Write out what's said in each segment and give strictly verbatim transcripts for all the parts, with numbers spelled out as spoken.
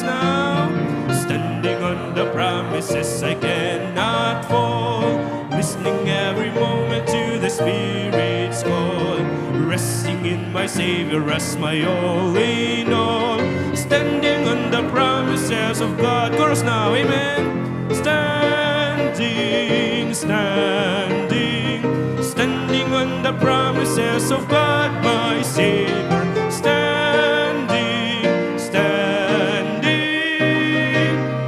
Now, standing on the promises, I cannot fall. Listening every moment to the Spirit's call. Resting in my Savior as my all in all. Standing on the promises of God. Chorus now, amen. Standing, standing, standing on the promises of God, my Savior. Standing, standing,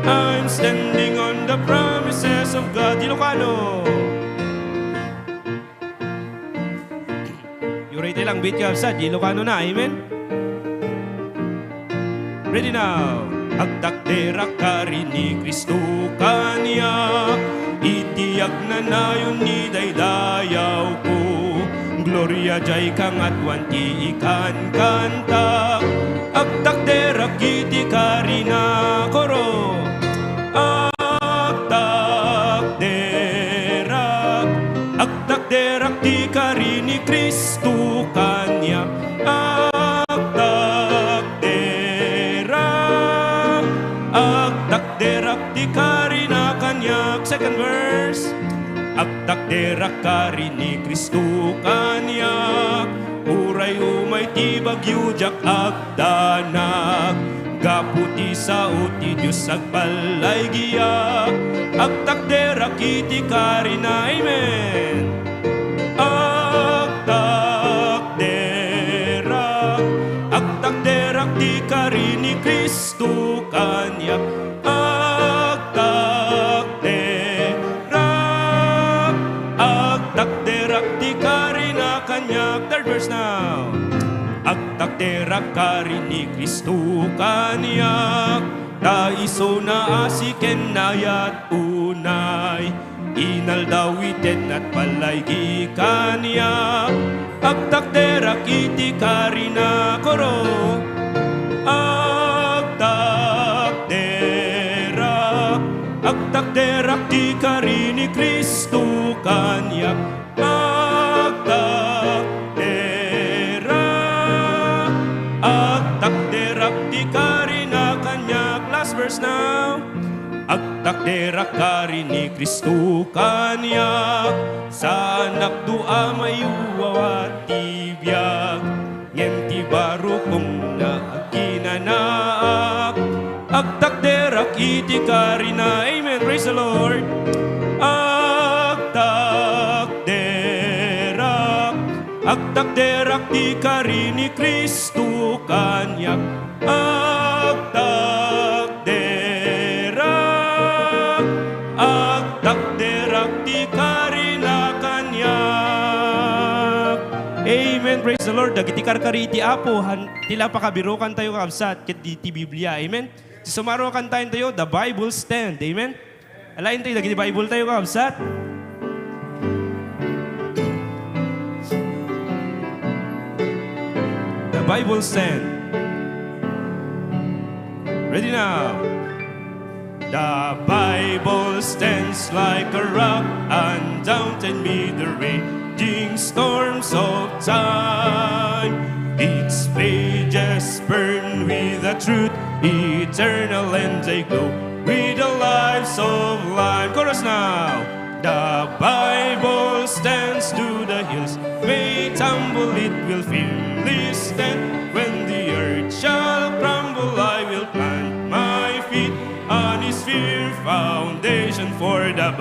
I'm standing on the promises of God. Ilocano. Uray tayo lang, bit ka, sad, Ilocano na, amen? Ready now. Agtakderak karin ni Cristo kaniak, iti agnanayon ni daydayawko. Gloria diay kangaduan ti ikankantak. Agtakderak iti karina, koro. Agtakderak, agtakderak ti kari ni Cristo kaniak. Agtakderak, agtakderak ti karina kaniak. Second verse. Agtakderak kari ni Cristo kaniak. Uray umay ti bagyo, diak ag- danag. Gapu ti sao ti Dios agballaygiak, agtakderak iti karina. Amen. Agtakderak, agtakderak ti kari ni Cristo kaniak. Agtakderak, agtakderak ti karina kaniak. Third verse now. Agtakderak kari ni Cristo kaniak, ta isuna a siken nayat unay. Inaldaw ited nat ballaygi kaniak, agtakderak iti karina. Koro. Agtakderak, agtakderak ti kari ni Cristo kaniak. Agtakderak, agtakderak ti karina kaniak. Last verse now. Agtakderak kari ni Cristo kaniak, saanak dua mayuwawat ti biag. Ngem ti barukongna agkinanaak, agtakderak iti karina. Amen. Praise the Lord. Agtakderak, agtakderak ti kari ni Cristo kaniak. Agtakderak, agtakderak ti karina kaniak. Amen. Praise the Lord. Dagiti karkari iti Apo, han-, ti la pakabirukantayo, kakabsat, ket di ti Biblia. Amen. Ti sumarukantayo, The Bible Stand. Amen. Alaentayo dagiti Bible tayo, kakabsat. The Bible Stand. Ready now. The Bible stands like a rock, undaunted 'mid the raging storms of time. Its pages burn with the truth eternal, and they glow with the lives of lime. Chorus now. The Bible stands, though the hills may tumble, it will firmly stand. When the earth shall crumble, I will plant my feet on its firm foundation, for the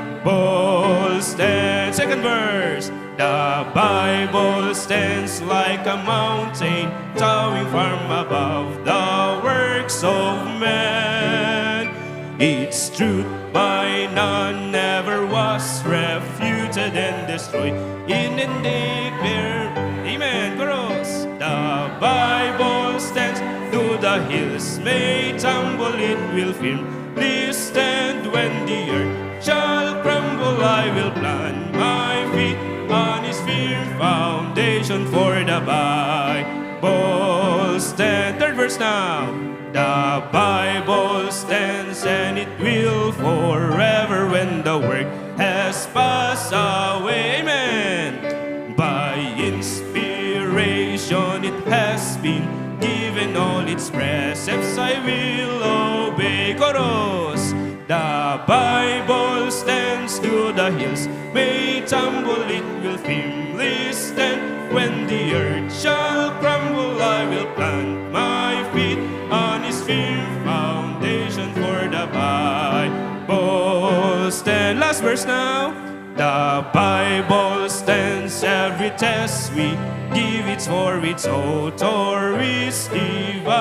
Bible stands. Second verse. The Bible stands like a mountain, towering firm above the works of men. Its truth by none never was refuted and destroyed in indignant. Amen. Chorus. The Bible stands, though the hills may tumble, it will firmly stand. When the earth shall crumble, I will plant my feet on its firm foundation, for the Bible stands. Third verse now. The Bible stands and it will forever when the world has passed away. Amen. By inspiration it has been given all its precepts I will obey. Chorus. The Bible stands to the hills, may tumble, it will firmly stand. When the earth shall crumble, I will plant my feet on its firm foundation, for the Bible stands. Last verse now. The Bible stands every test we give it, for its author is divine.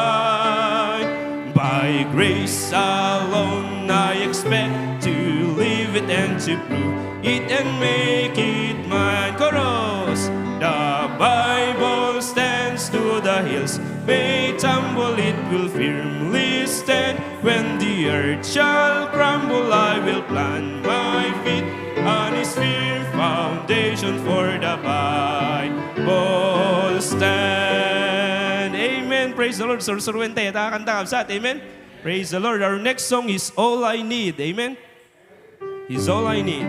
By grace alone I expect to live it and to prove it and make it mine. Chorus. The Bible stands to the hills, may tumble, it will firmly stand. When the earth shall crumble, I will plant my feet on its firm foundation, for the Bible stand. Amen. Praise the Lord. Sursuruenta ta kanta, kabsat. Amen. Praise the Lord. Our next song is All I Need. Amen. Is all I need.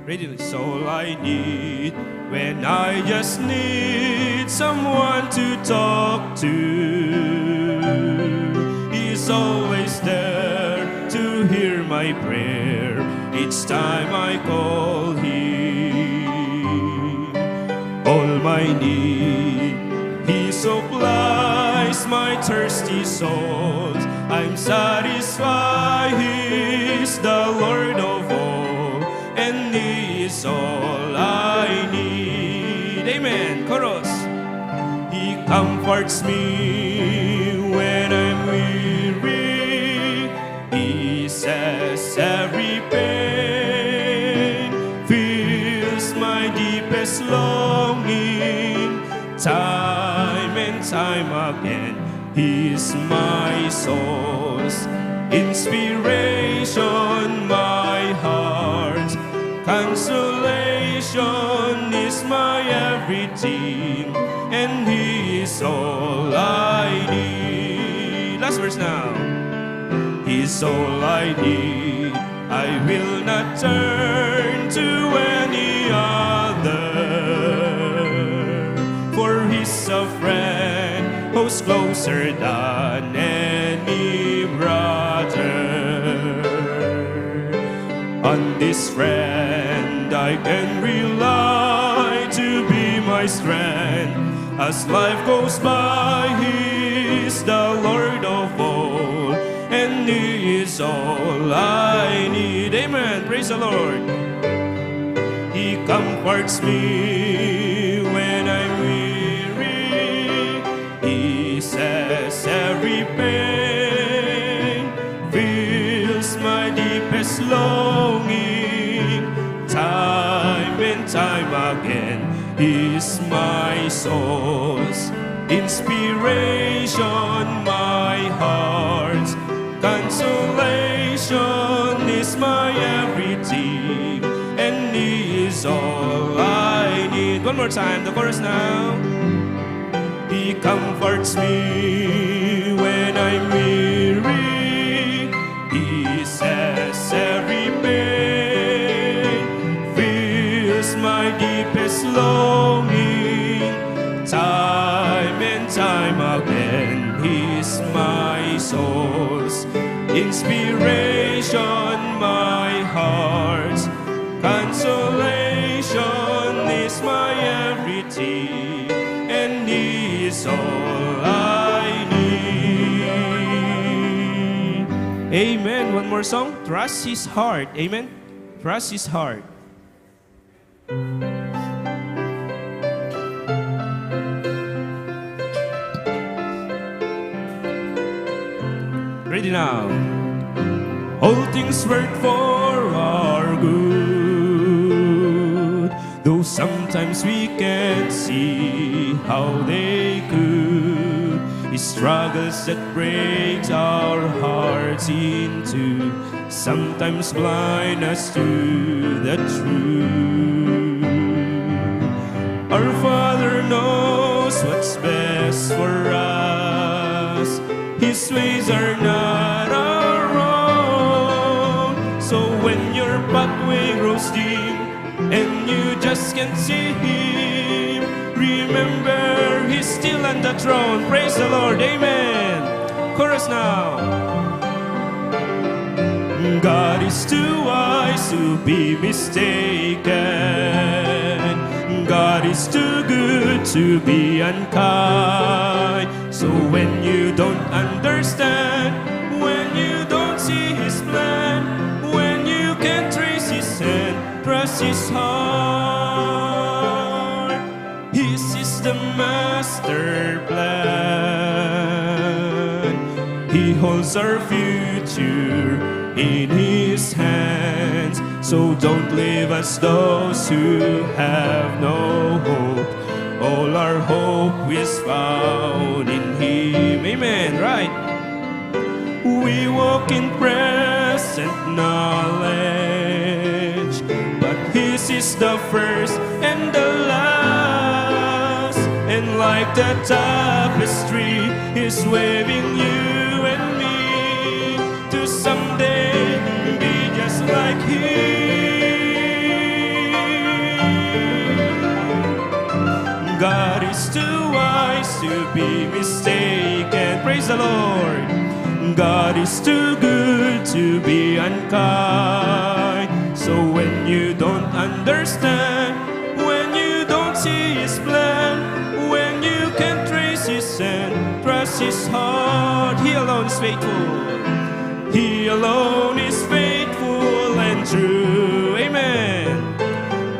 Ready? It's all I need when I just need someone to talk to. He's always there to hear my prayer each time I call him. All my need, he supplies my thirsty souls. I'm satisfied, he is the Lord of all, and he is all I need. Amen. Chorus. He comforts me when I'm weary, eases every pain, fills my deepest longing. Time and time again, he's my source, inspiration, my heart, consolation is my everything, and he is all I need. Last verse now. He's all I need. I will not turn to any other, for he's a friend who's closer than any brother. On this friend I can rely to be my strength. As life goes by, he is the Lord of all, and he is all I need. Amen. Praise the Lord. He comforts me when I'm weary, eases every pain, fills my deepest longing. Time and time again, he's my source, inspiration, my heart, consolation is my everything, and he is all I need. One more time, the chorus now. He comforts me when I'm weary, eases every pain, fills my deepest longing. Time and time again, he's my source, inspiration, my heart's consolation is my everything, and he is all I need. Amen. One more song. Trust his heart. Amen. Trust his heart. Ready now. All things work for our good, though sometimes we can't see how they could. It's struggles that breaks our hearts in two, sometimes blind us to the truth. Our Father knows what's best for us. His ways are not our own. So when your pathway grows dim, And you just can't see him. Remember, he's still on the throne. Praise the Lord. Amen. Chorus now. God is too wise to be mistaken. God is too good to be unkind. So when you don't understand, when you don't see his plan, when you can't trace his hand, trust his heart. His is the master plan. He holds our future in his hands. So don't leave us, those who have no hope. All our hope is found in him. Amen. Right. We walk in present knowledge, but his is the first and the last. And like the tapestry, he's weaving you and me to someday be just like him. God is too wise to be mistaken. Praise the Lord. God is too good to be unkind. So when you don't understand, when you don't see his plan, when you can't trace his hand, trust his heart. He alone is faithful. He alone is faithful and true. Amen.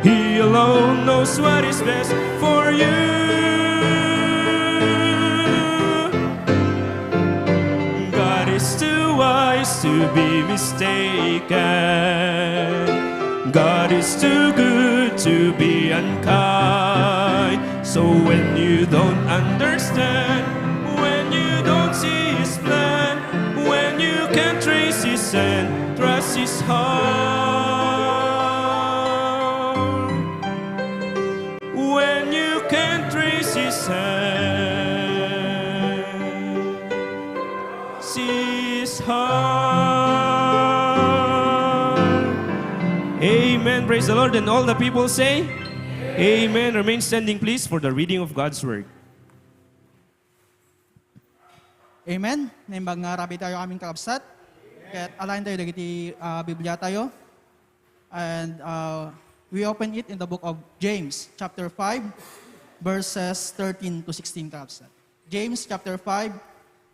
He alone knows what is best for you. God is too wise to be mistaken. God is too good to be unkind. So when you don't understand, when you don't see his plan, when you can't trace his hand, trust his heart. When you can't trace his hand, see his heart. Amen. Praise the Lord. And all the people say, Amen. Remain standing, please, for the reading of God's word. Amen. Naimbag nga rabii tayo amin, kakabsat. Ket alaen tayo dagiti, ah, Biblia tayo. And, ah, we open it in the book of James, chapter five, verses thirteen to sixteen, kakabsat. James chapter five,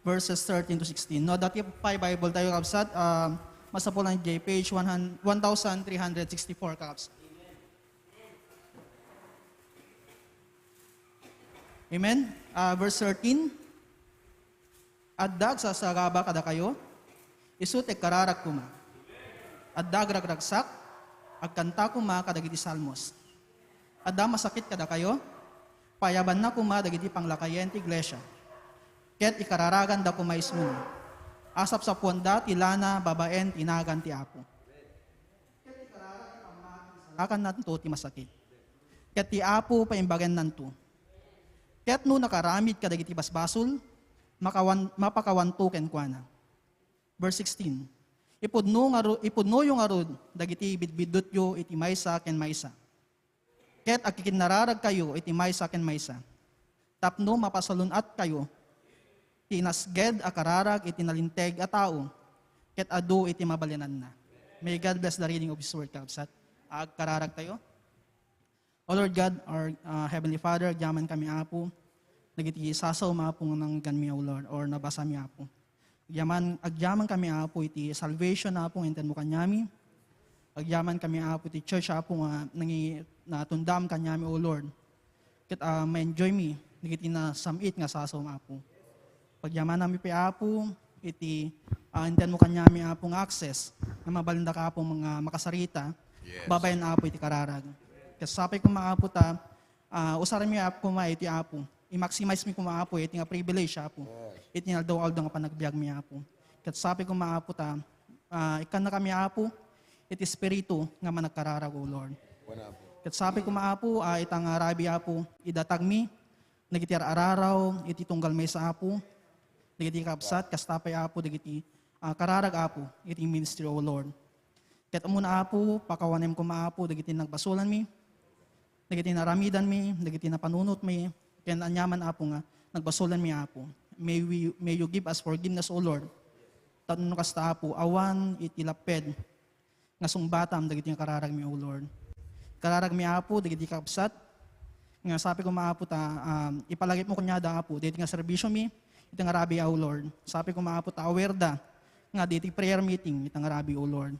verses thirteen to sixteen. No, adda pay Bible tayo, kakabsat. Ah, masapulan idiay page one hundred, one thousand three hundred sixty-four, kakabsat. Amen? Ah, verse thirteen, "Adda agsasaraba kadakayo, isu ti agkararag koma. Adda agragragsak, agkanta koma kadagiti salmos. Adda masakit kadakayo, paayabanna koma dagiti panglakayen ti iglesia, ket ikararaganda koma isuna. Asapsapuanda ti lana babaen ti nagan ti Apo." Ket ikararag ti pammati, salakannanto ti masakit. Ket ti Apo paimbagennanto. Ket no nakaramid kadagiti basbasol, makawan-, mapakawanto kenkuana. Verse sixteen, "Ipudno ngaru-, ipudnoyo ngarud dagiti bidbiddutyo iti maysa ken maysa. Ket agkikinnararagkayo iti maysa ken maysa, tapno mapasalun-atkayo ti nasged a kararag iti nalinteg a tao ket adu iti mabalinanna." May God bless the reading of His Word, kakabsat. Agkararag tayo. O Lord God, our, uh, Heavenly Father, agyaman kami, Apo, dagiti sasaom, Apo, nga nangganmi, O Lord, or nabasami, Apo. Agyaman, agyaman kami, Apo, iti salvation, Apo, nga intedmo kaniami. Agyaman kami, Apo, iti church, Apo, nga nangi-, natundam kaniami, O Lord. Ket, ah, ma-enjoy mi dagiti nasam-it nga sasaom, Apo. Pagyamananmi pay, Apo, iti, ah, intedmo kaniami, Apo, nga access nga mabalindaka, Apo, nga makasarita. Yes. Babaen, Apo, iti kararag. Ket sapay koma, Apo, ta, ah, usarmi, Apo, koma iti, Apo. I-maximize mi koma, Apo, iti nga privilege, Apo. Yes. Iti nga aldaw-aldaw nga panagbiag mi, Apo. Ket sapay koma, Apo, ta, ah, ikkanna kami, Apo, iti espiritu nga managkararag, O Lord. Wen, Apo. Ket sapay koma, Apo, ah, ita nga rabii, Apo, idatag mi dagiti ar-araraw iti tunggal maysa, Apo, dagiti kabsat, kasta pay, Apo, dagiti, ah, kararag, Apo, iti ministry, O Lord. Ket ammom, Apo, pakawanem koma, Apo, dagiti nagbasolanmi, dagiti naramidanmi, dagiti napanunotmi, ken aniaman, Apo, nga nagbasolanmi, Apo. May we, may you give us forgiveness, O Lord. Tapno kasta, Apo, awan iti lapped nga sungbatam dagiti nga kararagmi, O Lord. Kararagmi, Apo, dagiti kakabsat, nga sapay koma, Apo, ta, um, ipalagipmo kaniada, Apo, dagiti nga serbisiomi, iti nga rabii, O Lord. Sapay koma, Apo, ta aware da nga dagiti prayer meeting, iti nga rabii, O Lord.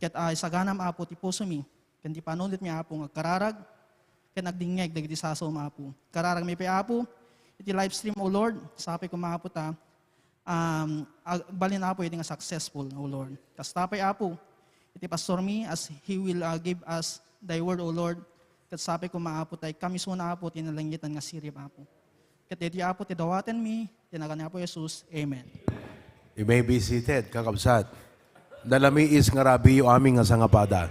Ket, ah, isaganam, Apo, ti pusomi, ken ti panunotmi, Apo, nga agkararag, ken agdingngeg dagiti sasaom, Apo. Kararagmi pay, Apo, iti live stream, O Lord, sapay koma, Apo, ta, um, ag-, agbalin, Apo, iti nga successful, O Lord. Kasta pay, Apo, iti pastormi, as he will, uh, give us thy word, O Lord. Ket sapay koma, Apo, ta ikkan isuna, Apo, ti nalangitan nga sirib, Apo. Ket daytoy, Apo, ti dawatenmi, iti nagan ni Apo Jesus. Amen. You may be seated, kakabsat. Nalamiis nga rabiyo amin nga sangapada.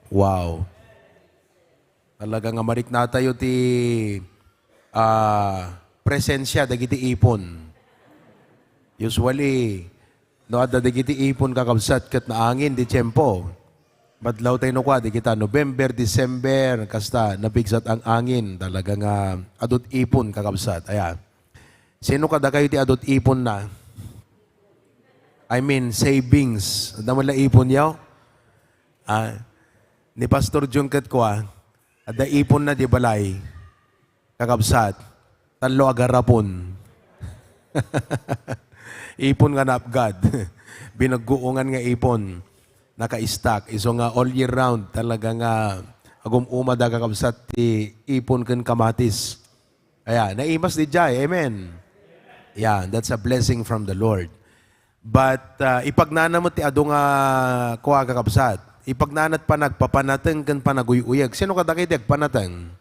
Wow. Talaga nga mariknatayo ti, ah, presensia dagiti ipon. Usually, no, adda dagiti ipon, kakabsat, ket naangin ti tiempo. Madlaw tayo no kua, di kita November, December, kasta nabigsat ang angin. Talaga nga adut ipon, kakabsat. Aya. Sino kadakayo ti adut ipon na? I mean, savings. Adda man la ipon yaw? Ah, ni Pastor Jun ket kua, adda ipon na di balay. Kakabsat, tallo a garapon. Ipon nga naapgad. Binagguungan nga ipon. Naka-stock. Isu nga all year round, talaga nga agum-umada, kakabsat, ti ipon ken kamatis. Aya, naimas di jay. Amen. Yeah, that's a blessing from the Lord. But, uh, ipagnana met ti adu nga kua, kakabsat. Ipagnana ti panagpapanateng ken panaguy-uyeg. Sino kadakayo ti agpanateng?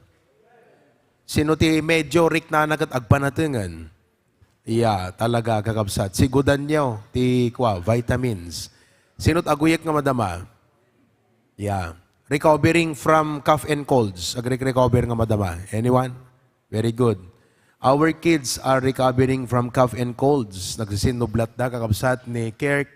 Sino ti medyo riknana ket agpanatengen? Yeah, talaga, kakabsat. Sigudanyo ti kua, vitamins. Sino ti aguyek nga madama? Yeah. Recovering from cough and colds. Agre-recover nga madama. Anyone? Very good. Our kids are recovering from cough and colds. Nagsisinublat da, kakabsat ni Kirk.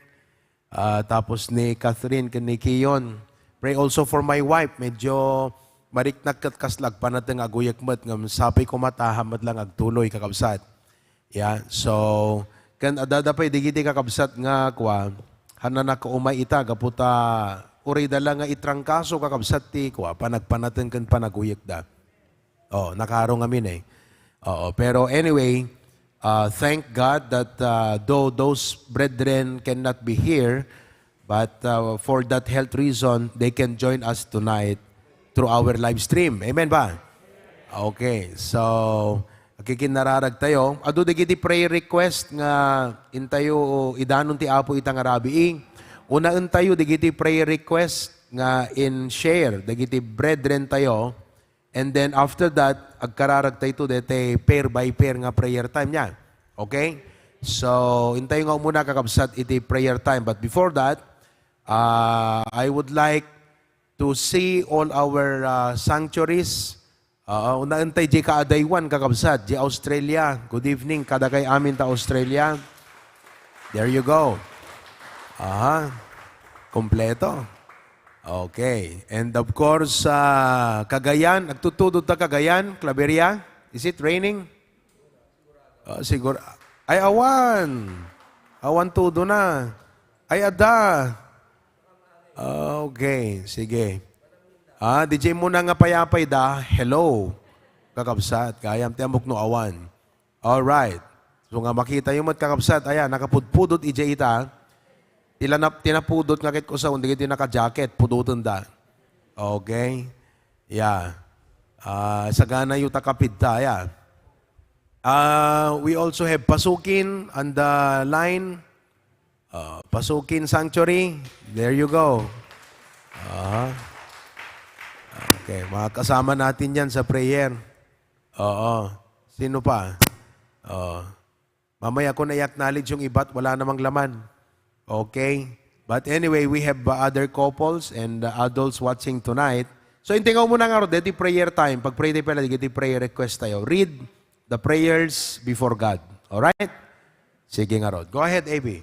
Ah, tapos ni Catherine ken ni Kion. Pray also for my wife. Medyo mariknak ket kasla agpanateng, aguyek met, ngem sapay koma ta haan met lang agtuloy, kakabsat. Yeah, so, ken adda pay dagiti kakabsat nga, kua, haan a nakaumay ita, gapu ta, uray da la nga itrangkaso, kakabsat, ti, kua, panagpanateng ken panaguyekda. Oh, nakaro ngamin eh. Oo, pero anyway, uh, thank God that, uh, though those brethren cannot be here, but, uh, for that health reason, they can join us tonight through our live stream. Amen ba? Okay, so, akikinnararag tayo. Adu dagiti prayer request nga intayo idanon ti Apo ita nga rabii. Unaen tayo dagiti prayer request nga in-share dagiti brethren tayo. And then after that, agkararag tayo dete pair by pair nga prayer time niya. Okay? So, intayo nga umuna, kakabsat, iti prayer time. But before that, uh, I would like to see all our, uh, sanctuaries. Uh, unaen tay di kaadaywan, kakabsat, di Australia. Good evening, kadakay amin ta Australia. There you go. Aha. Kompleto. Okay. And of course, ah, Cagayan, agtutudod ta Cagayan, Claveria. Is it raining? Ah, siguro. Ay, awan. Awan tudo na. Ay, ada. Okay, sige. Ah, D J muna nga payapay da. Hello. Kakabsat, gayam ti amok no awan. All right. So nga makita yo met, kakabsat, aya, nakapudpudot ijay ita. Ti lanap-, ti napudot nga ket kusaon, dagiti naka-jacket, pudoten da. Okay? Yeah. Ah, sagana yo ta kapidta, aya. Ah, we also have Pasukin on the line. Ah, Pasukin Sanctuary. There you go. Ah. Okay, makakasama natin yan sa prayer. Oo. Sino pa? Oo. Mamaya ko na i-acknowledge yung iba't wala namang laman. Okay? But anyway, we have, uh, other couples and, uh, adults watching tonight. So, intingaw mo na nga ro, deti prayer time. Pag-pray tayo pala, deti prayer request tayo. Read the prayers before God. Alright? Sige nga ro. Go ahead, A B.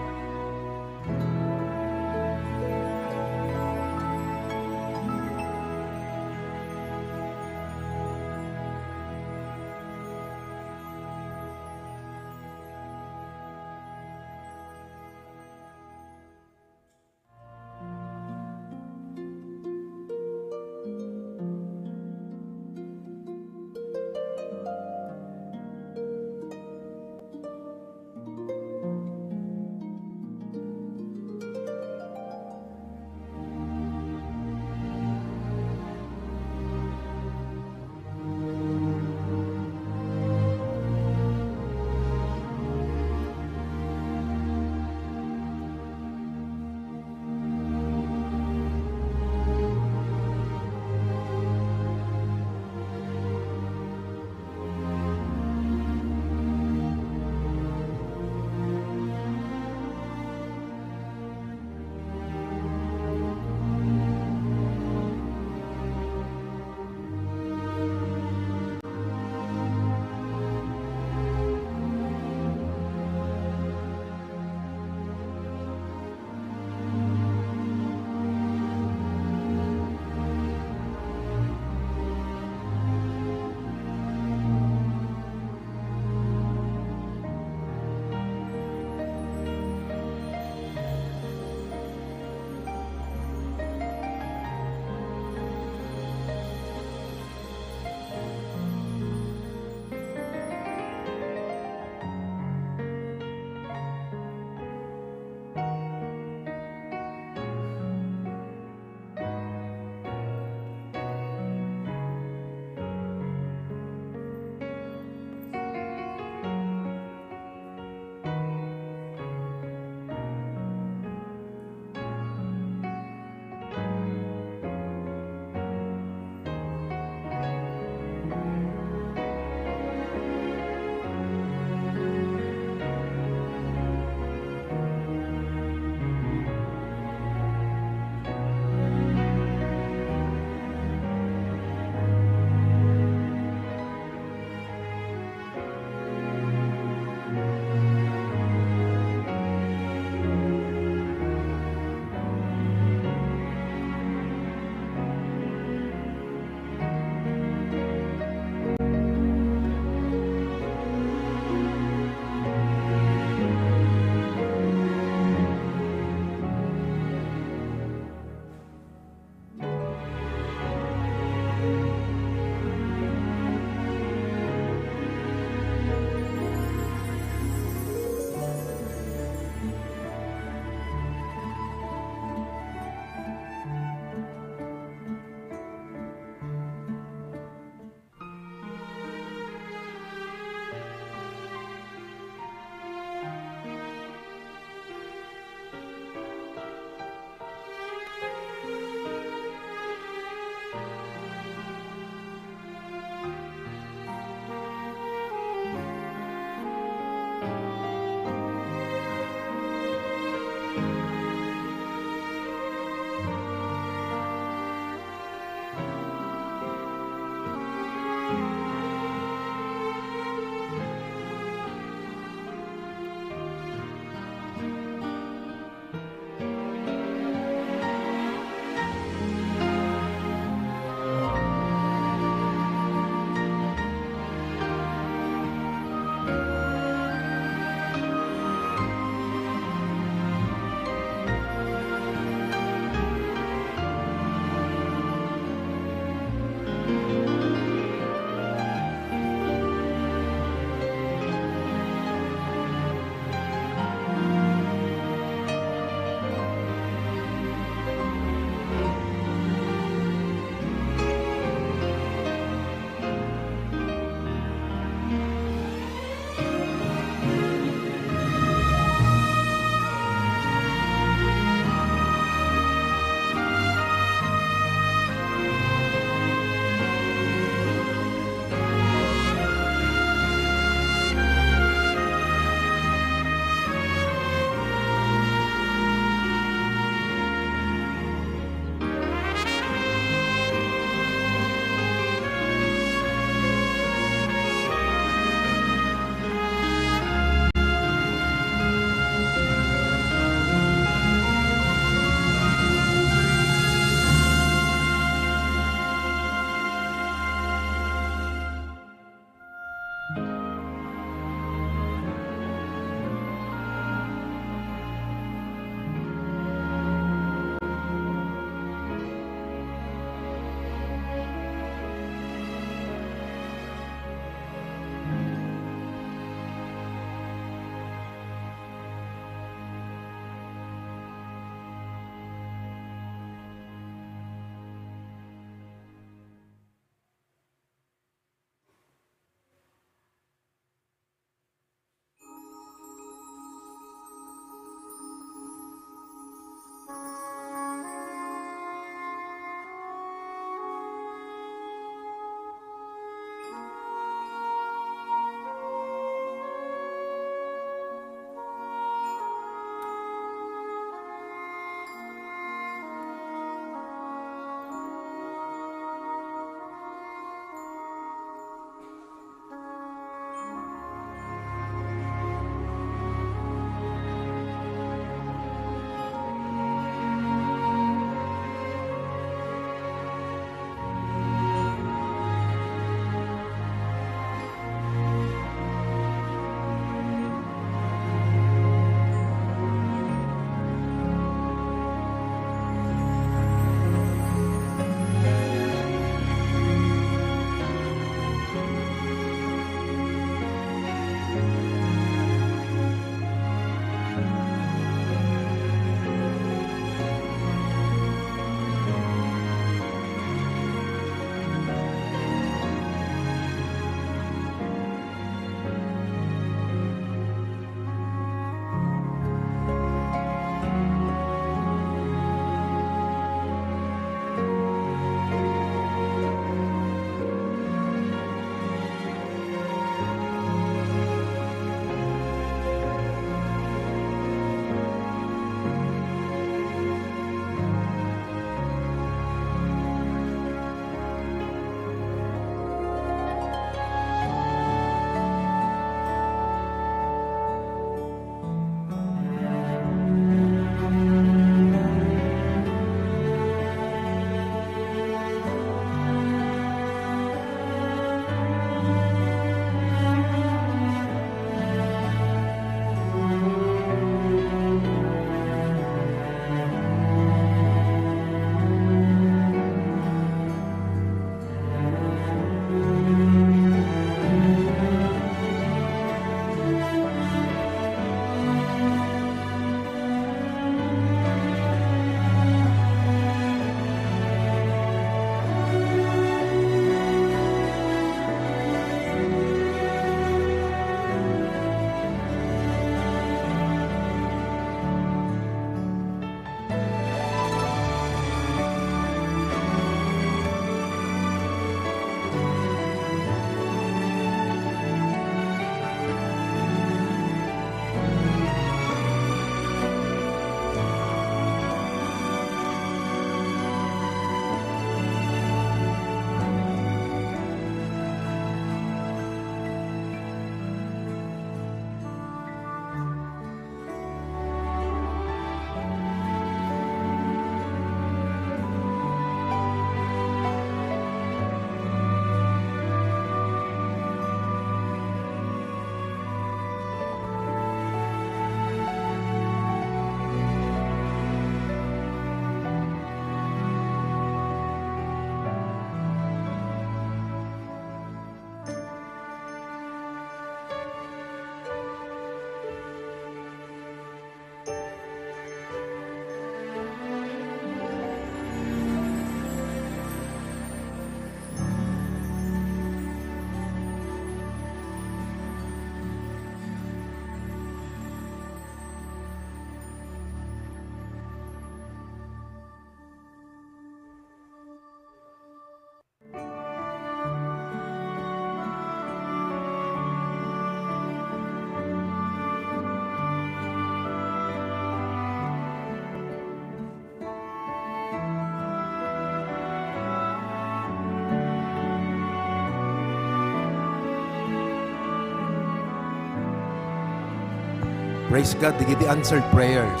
Praise God, digiti answered prayers.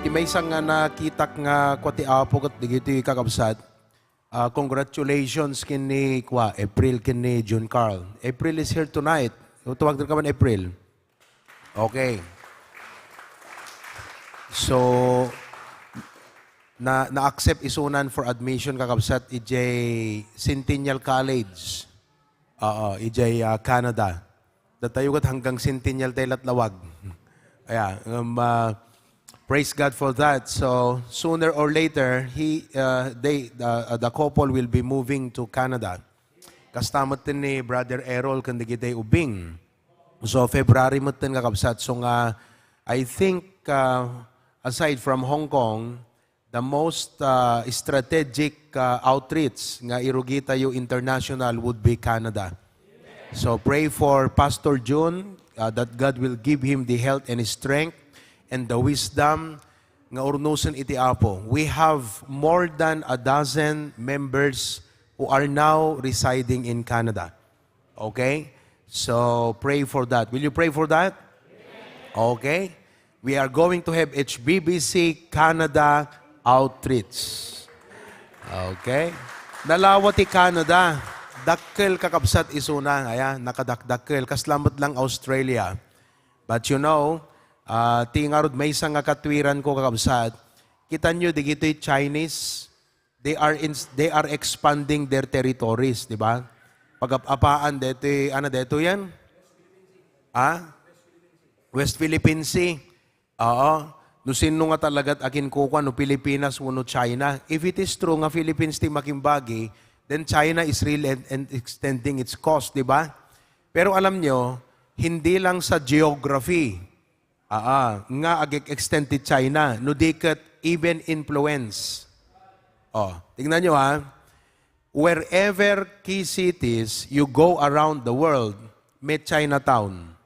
Ti maysa nga nakitak nga kua ti Apo ket digiti kakabsat, ah, congratulations ken ni kua, April ken ni June Carl. April is here tonight. Tawag ka man, April. Okay. So, na, na-accept isunan for admission, kakabsat, ijay Centennial College. Oo, ijay, ah, Canada. Datayo ket hanggang Centennial tay latlawag. Aya, um, ah, praise God for that. So, sooner or later, he, uh, they, the, uh, the couple will be moving to Canada. Kasta met ni Brother Errol ken dagiti ubing. So, February met ten, kakabsat. So nga, I think, uh, aside from Hong Kong, the most, uh, strategic, uh, outreach nga irugitayo international would be Canada. So pray for Pastor Jun, uh, that God will give him the health and strength and the wisdom nga urnusen iti Apo. We have more than a dozen members who are now residing in Canada. Okay? So pray for that. Will you pray for that? Okay? We are going to have H B B C Canada outreach. Okay? Nalawa ti Canada. Dakkel, kakabsat, isuna. Ayan, nakadakdakkel. Kasla met lang Australia. But you know, ah, ti ngarud maysa nga katwiran ko, kakabsat, kitanyo, digitoy Chinese, they are in, they are expanding their territories, di ba? Pagap-apaan, detoy, ano, detoy yan? Ha? West Philippine Sea. Oo. No sino nga talagat akin kukua, no Pilipinas wenno China. If it is true nga Philippines ti makimbagi, then China is really en-, en-, extending its coast, di ba? Pero alam nyo, hindi lang sa geography, aa, nga ag-extend ti China, no di ket even influence. Oh, tingnan nyo ha. Wherever key cities you go around the world, may Chinatown.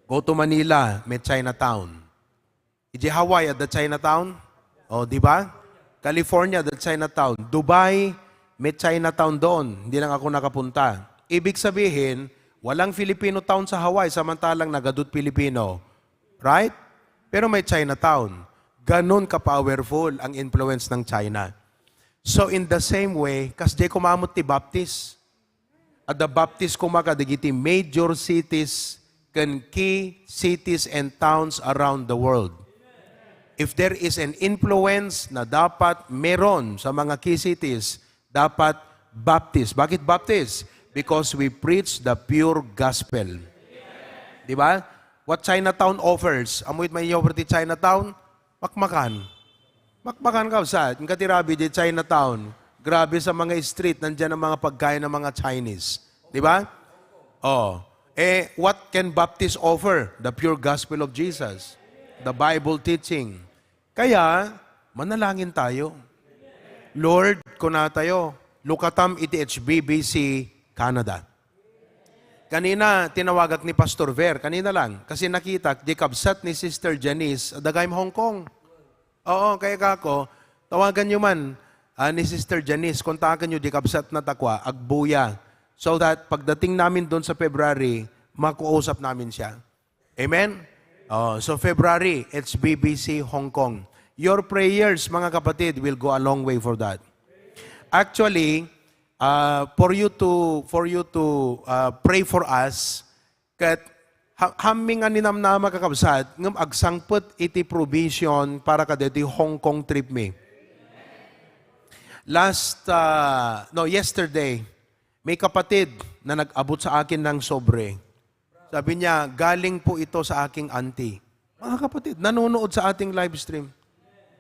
Go to Manila, may Chinatown. Idiay Hawaii, adda Chinatown? O, di ba? California, adda Chinatown. Dubai, may Chinatown doon. Hindi lang ako nakapunta. Ibig sabihin, walang Filipino town sa Hawaii, samantalang nagadut Pilipino. Right? Pero may Chinatown. Ganun ka-powerful ang influence ng China. So, in the same way, kasdiay koma met ti Baptist. Adda Baptist koma kadagiti major cities ken key cities and towns around the world. If there is an influence na dapat meron sa mga key cities, dapat Baptist. Bakit Baptist? Because we preach the pure gospel. Di ba? What Chinatown offers? Amoy may offer ti Chinatown? Makmakan. Makmakan, kabsat. Yung katirabi di Chinatown. Grabe sa mga street, nandyan ang mga pagkain ng mga Chinese. Di ba? Oh. Eh, what can Baptist offer? The pure gospel of Jesus. The Bible teaching. Kaya, manalangin tayo. Lord, kuna tayo, lukatam iti H B B C Canada. Kanina, tinawagak ni Pastor Ver. Kanina lang. Kasi nakitak, di kabsat ni Sister Janice, adda gayam Hong Kong. Oo, kaya kako, tawagan nyo man, ah, ni Sister Janice, kontakan nyo di kabsat na takwa, agbuya. So that pagdating namin doon sa February, makuusap namin siya. Amen? Oh, so February, H B B C Hong Kong. Your prayers, mga kapatid, will go a long way for that. Actually, ah, for you to, for you to, ah, pray for us, ket ha-, hamming a ninamnama, kakabsat, ngem agsangpet iti provision para kadaytoy Hong Kong trip mi. Last, ah, no, yesterday, may kapatid na nag-abot sa akin ng sobre. Sabi niya, "Galing po ito sa aking auntie." Mga kapatid, nanonood sa ating live stream.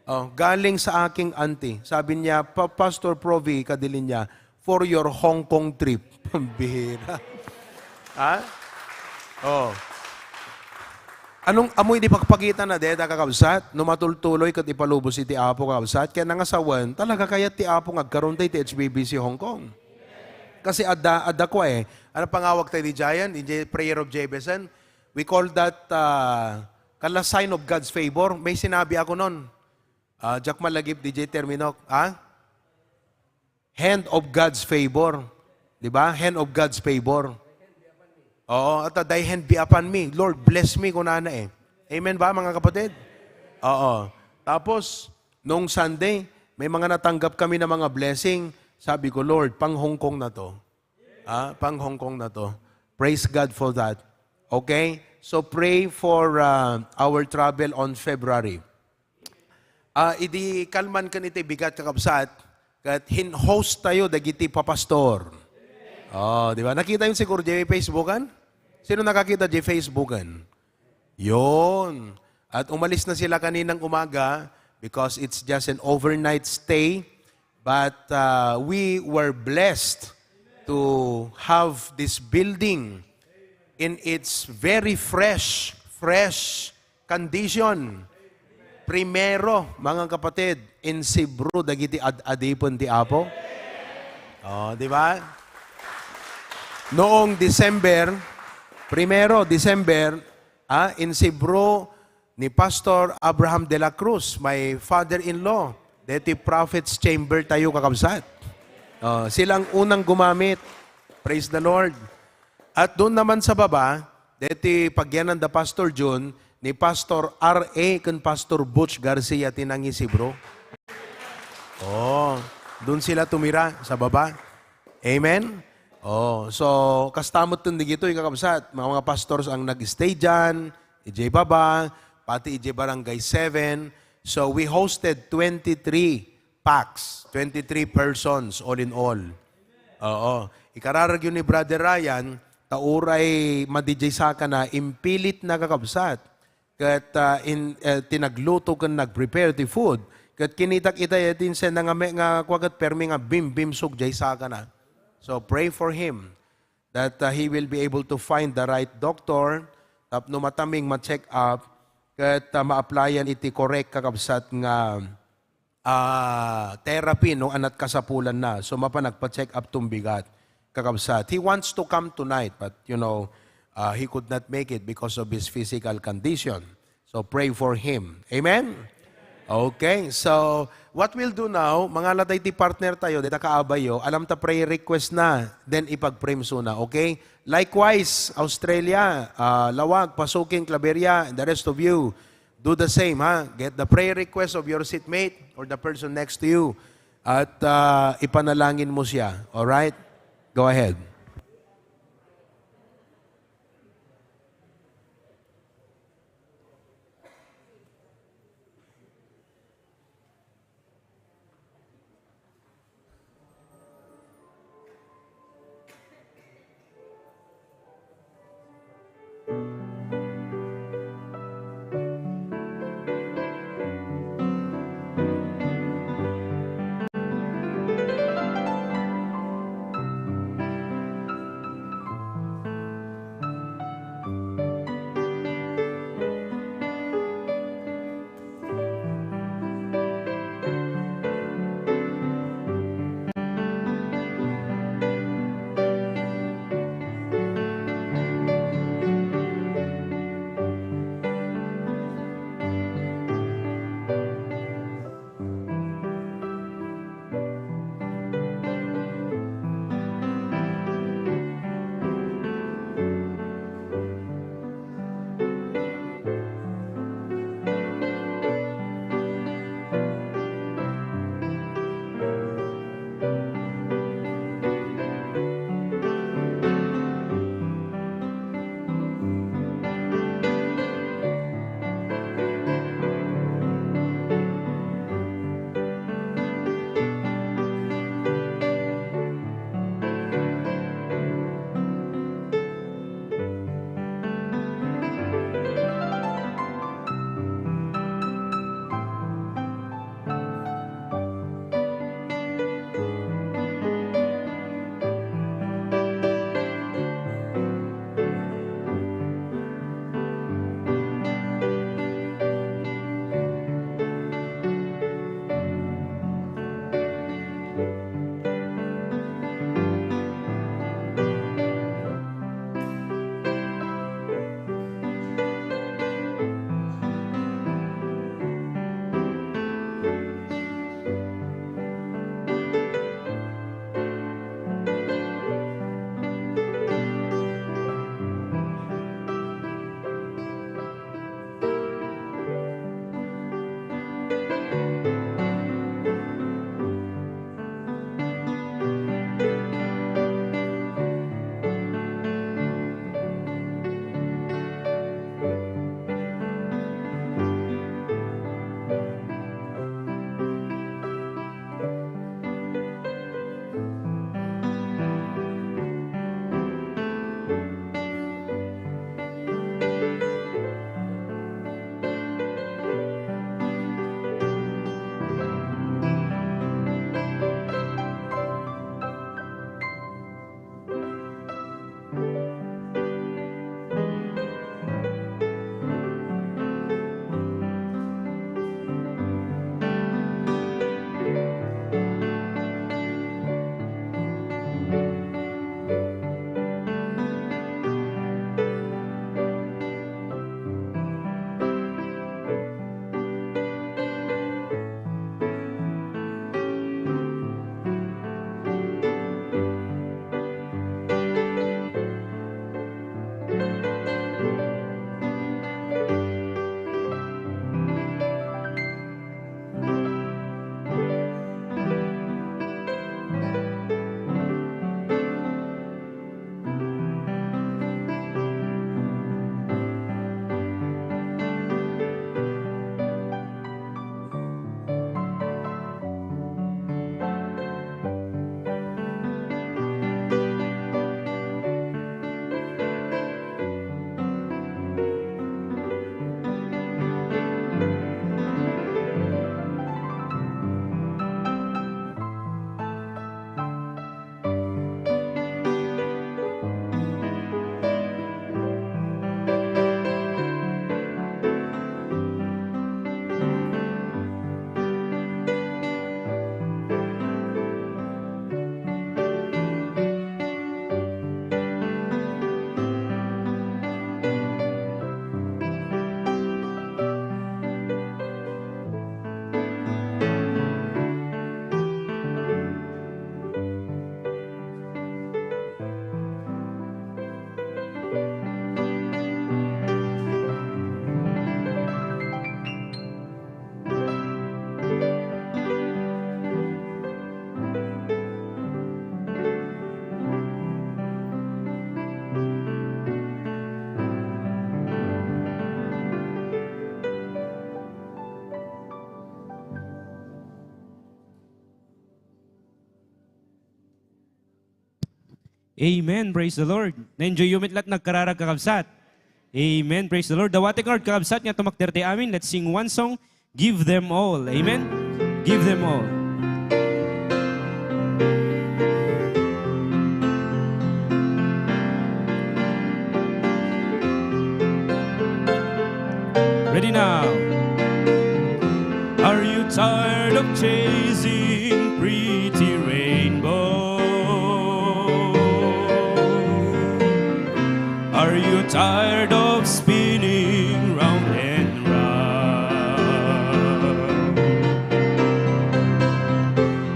Oh, "Galing sa aking auntie." Sabi niya, "Pa-, Pastor Provi," kadili niya, "for your Hong Kong trip." Pambihira. Ha? Oh. Anong amoy di pagpakita na deta, kakabsat? No matultuloy ket ipalubos iti Apo, kakabsat, kaya nangasawen, talaga kayat ti Apo nga agkaron ti H B B C Hong Kong. Kasi adda, adda ko eh. Ano pangawag tayo di Giant? Di J-, Prayer of Jefferson? We call that, ah, kala sign of God's favor. May sinabi ako nun. Ah, diak malagip, D J Terminok. Ha? Hand of God's favor. Di ba? Hand of God's favor. Oo, at thy hand be upon me. Lord, bless me, kunana eh. Amen ba, mga kapatid? Oo. Tapos, nung Sunday, may mga natanggap kami na mga blessing. Sabi ko, "Lord, pang Hong Kong na 'to." Ah, pang Hong Kong na 'to. Praise God for that. Okay? So, pray for, uh, our travel on February. Ah, idi kalman ken iti bigat, kakabsat, ket hin-host tayo dagiti papastor. Oh, di ba? Nakita yung siguro di Facebookan? Sino nakakita di Facebookan? Yon. At umalis na sila kaninang umaga because it's just an overnight stay. But, uh, we were blessed to have this building in its very fresh, fresh condition. Primero, mga kapatid, insibro dagiti ad-adipen ti Apo. Oh, di ba? Noong December, primero, December, ah, insibro ni Pastor Abraham de la Cruz, my father-in-law, deti Prophet's Chamber tayo, kakabsat. Oh, silang unang gumamit. Praise the Lord. At doon naman sa baba, deti pagyanan da Pastor Jun, ni Pastor R A ken Pastor Butch Garcia ti nangisibro. Oh, doon sila tumira sa baba. Amen? Oh, so, kasta met ten digitoy, kakabsat, mga, mga pastors ang nag-stay dyan, ijay baba, pati ijay Barangay seven. So, we hosted twenty-three pax, twenty-three persons all in all. Oo. Ikararag yun ni Brother Ryan, ta uray madi jay sakana, impilit na, kakabsat. Ket, ah, in, eh, ti nagluto ken nag-prepare ti food. Ket kinitak ita iti insen nga me-, nga kua ket permi nga bimbimsog jay sakana. So pray for him that, ah, he will be able to find the right doctor tapno mataming ma-check up ket, ah, ma-applyan iti correct, kakabsat, nga ah, therapy, no, anat kasapulan na. So, mapan nagpa-check up tumbigat, kakabsat. He wants to come tonight, but, you know, uh, he could not make it because of his physical condition. So, pray for him. Amen? Okay, so, what we'll do now, mangala tayo ti partner tayo, dita kaabayo, alam ta prayer request na, then ipag-pray suna, okay? Likewise, Australia, uh, Lawag, Pasuking, Claveria, and the rest of you, do the same, ha? Get the prayer request of your seatmate or the person next to you. At, ah, ipanalangin mo siya. All right? Go ahead. Amen. Praise the Lord. Na-enjoy yo met la't nagkararag, kakabsat. Amen. Praise the Lord. Dawati kano, kakabsat, nga tumakder ti amin. Let's sing one song. Give them all. Amen. Give them all. Ready now. Are you tired of chasing pretty rainbow? Are you tired of spinning round and round?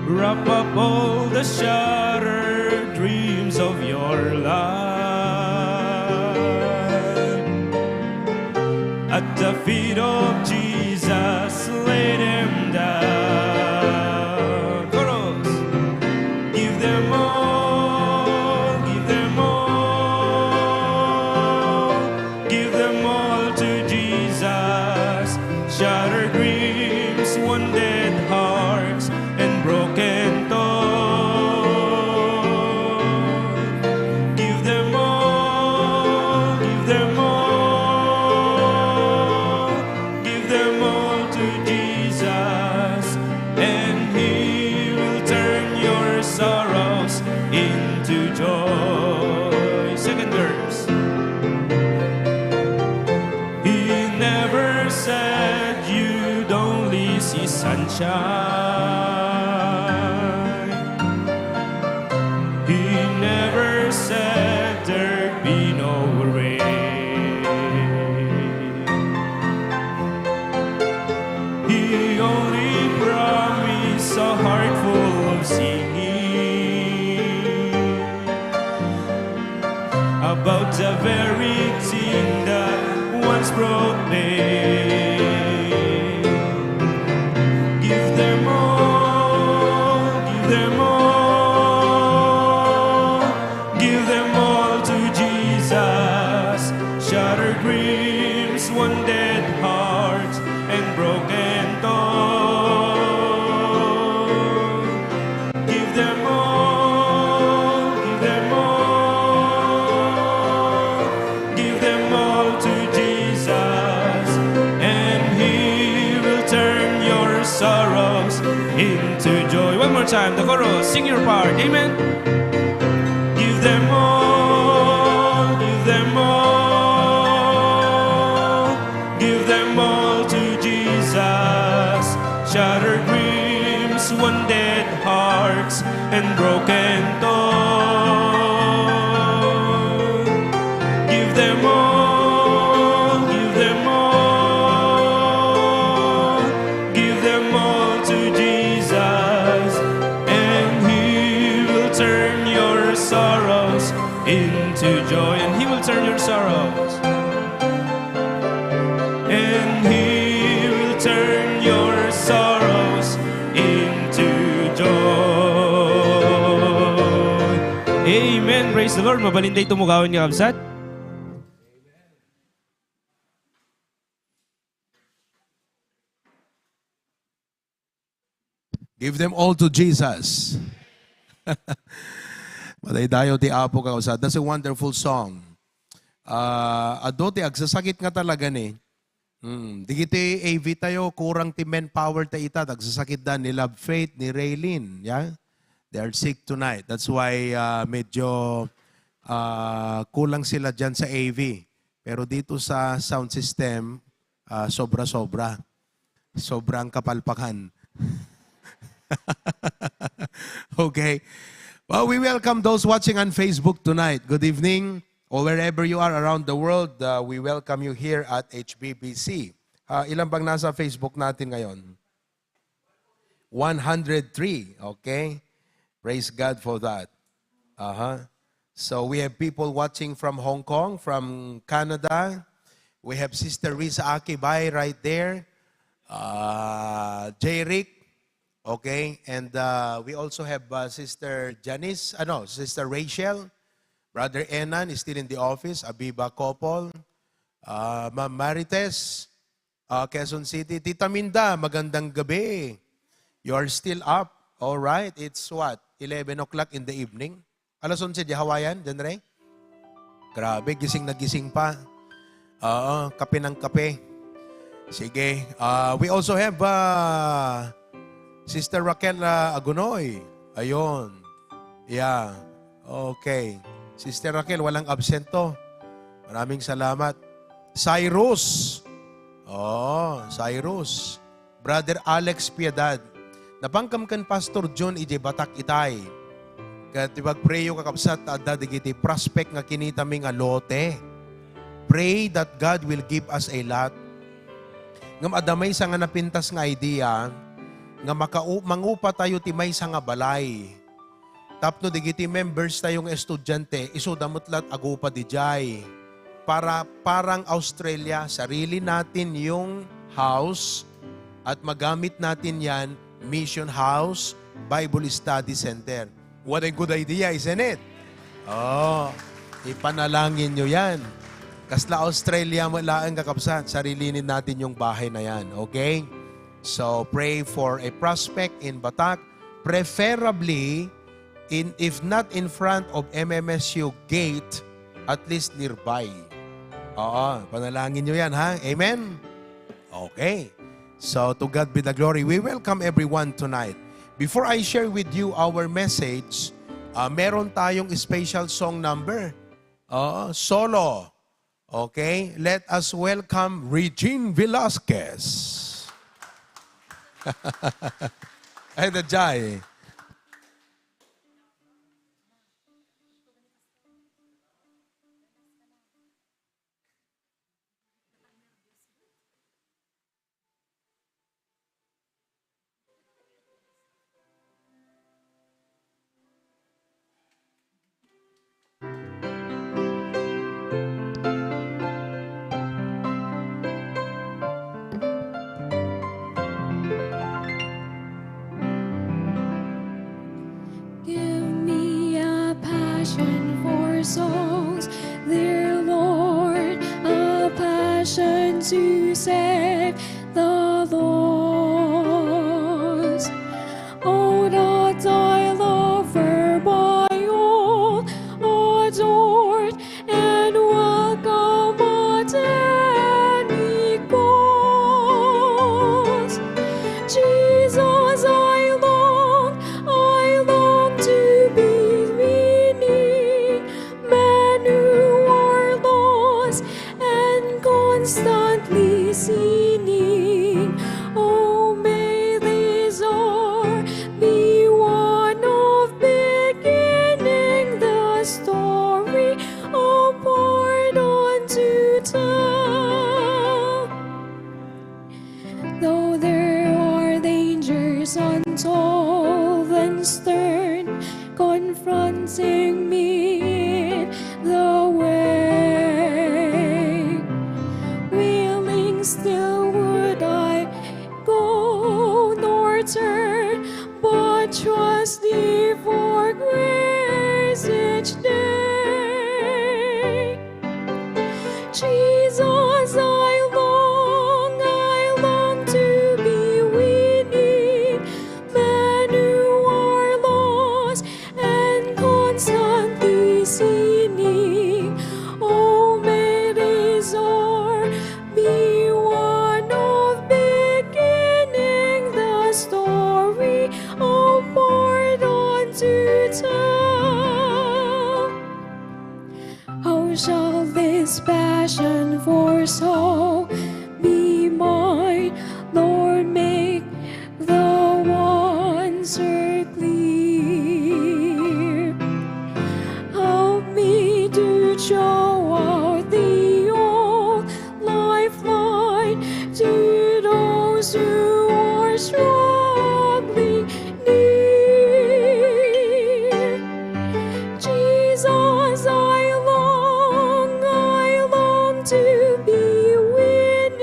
Wrap up all the shattered dreams of your life at the feet of Jesus, lay them down. Chorus. Give them all, give them all, give them all to Jesus. Shattered dreams, wounded hearts, and broken thoughts. Give them all, give them all, give them all to Jesus, and He will turn your sorrows into joy. Second verse. He never said you'd only see sunshine. He never said there'd be no rain. He only promised a heart full of singing about the very thing that once brought pain. Give them all, give them all, give them all to Jesus. Shattered dreams, wounded hearts, and broken thoughts. Give them all, give them all, give them all to Jesus, and He will turn your sorrows into joy. One more time, the chorus, sing your part. Amen. Give them all, give them all, give them all to Jesus. Shattered dreams, wounded hearts, and broken thoughts. Give them all, give them all, give them all to Jesus, and He will turn your sorrows into joy, and He will turn your sorrows. And He will turn your sorrows into joy. Amen. Praise the Lord. Mabalin tayo tumugawan nga kabsat. Give them all to Jesus. Madaydayaw ti Apo, kakabsat. That's a wonderful song. Ah, adu ti agsasakit nga talaga ni. Mm, digiti A V tayo, kurang ti manpower ta ita, agsasakit da ni Love Faith, ni Raylene, yeah? They are sick tonight. That's why, ah, medyo, ah, kulang sila dyan sa A V. Pero dito sa sound system, ah, sobra-sobra. Sobrang kapalpakan. Okay. Well, we welcome those watching on Facebook tonight. Good evening, or wherever you are around the world. Uh, we welcome you here at H B B C. Uh, ilan bang nasa Facebook natin ngayon? One hundred three. Okay. Praise God for that. Uh-huh. So we have people watching from Hong Kong, from Canada. We have Sister Risa Akibay right there. Uh, J Rick. Okay. And uh, we also have uh, Sister Janice, ano, Sister Rachel. Brother Enan is still in the office. Abiba Couple. Uh, Ma'am Marites. Ah, Quezon City. Tita Minda, magandang gabi. You are still up. All right. It's what? Eleven o'clock in the evening? Alas onse di Hawaiian, John Ray? Grabe, gising na gising pa. Oo, kape ng kape. Sige. Uh, we also have uh, Sister Raquel uh, Agunoy. Ayun. Yeah. Okay. Sister Raquel, walang absent to. Maraming salamat. Cyrus. Oh, Cyrus. Brother Alex Piedad. Napangkam ken Pastor John iti Batak itay. Ket ipagprayo, kakabsat, ta adda dagiti prospect nga kinitami nga lote. Pray that God will give us a lot. Ngem adda maysa nga napintas nga idea nga makau-, mangupa tayo ti maysa nga balay. Tapno dagiti members tayo nga estudiante, isuda met la't agupa dijay. Para, parang Australia, sarili natin yung house at magamit natin yan, mission house, Bible study center. What a good idea, isn't it? Oh, ipanalangin nyo yan. Kasla Australia mo laeng, kakabsat, sarilinin natin yung bahay na yan, okay? So, pray for a prospect in Batak, preferably in, if not in front of M M S U gate, at least nearby. Oo, panalangin nyo yan, ha? Amen? Okay. So, to God be the glory. We welcome everyone tonight. Before I share with you our message, ah, meron tayong special song number. Oo, solo. Okay? Let us welcome Regine Velasquez. Ay, the Jai. Give me a passion for souls, dear Lord, a passion to save the lost. Oh, that thy lover by all adored and welcome at any cost. Jesus, I long, I long to be winning men who are lost and constantly sinning. Oh, may this hour be one of beginning the story of pardon to tell. Though there are dangers untold and stern confronting me in the way, willing still would I go nor turn, but trust thee for grace each day. Jesus, I long, I long to be winning men who are lost and constantly sinning. Oh, may this hour be one of beginning the story of pardon to tell. How shall this passion for soul be mine? Lord, make the answer clear. Help me to draw out the old lifeline to those who are struggling near. Jesus, I long, I long to be with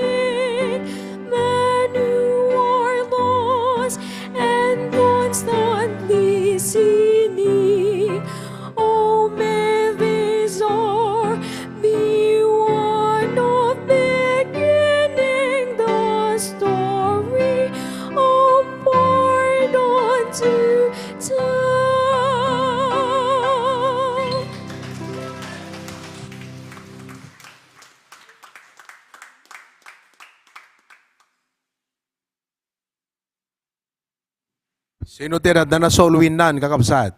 Sino ti adda na soul winnan, kakabsat?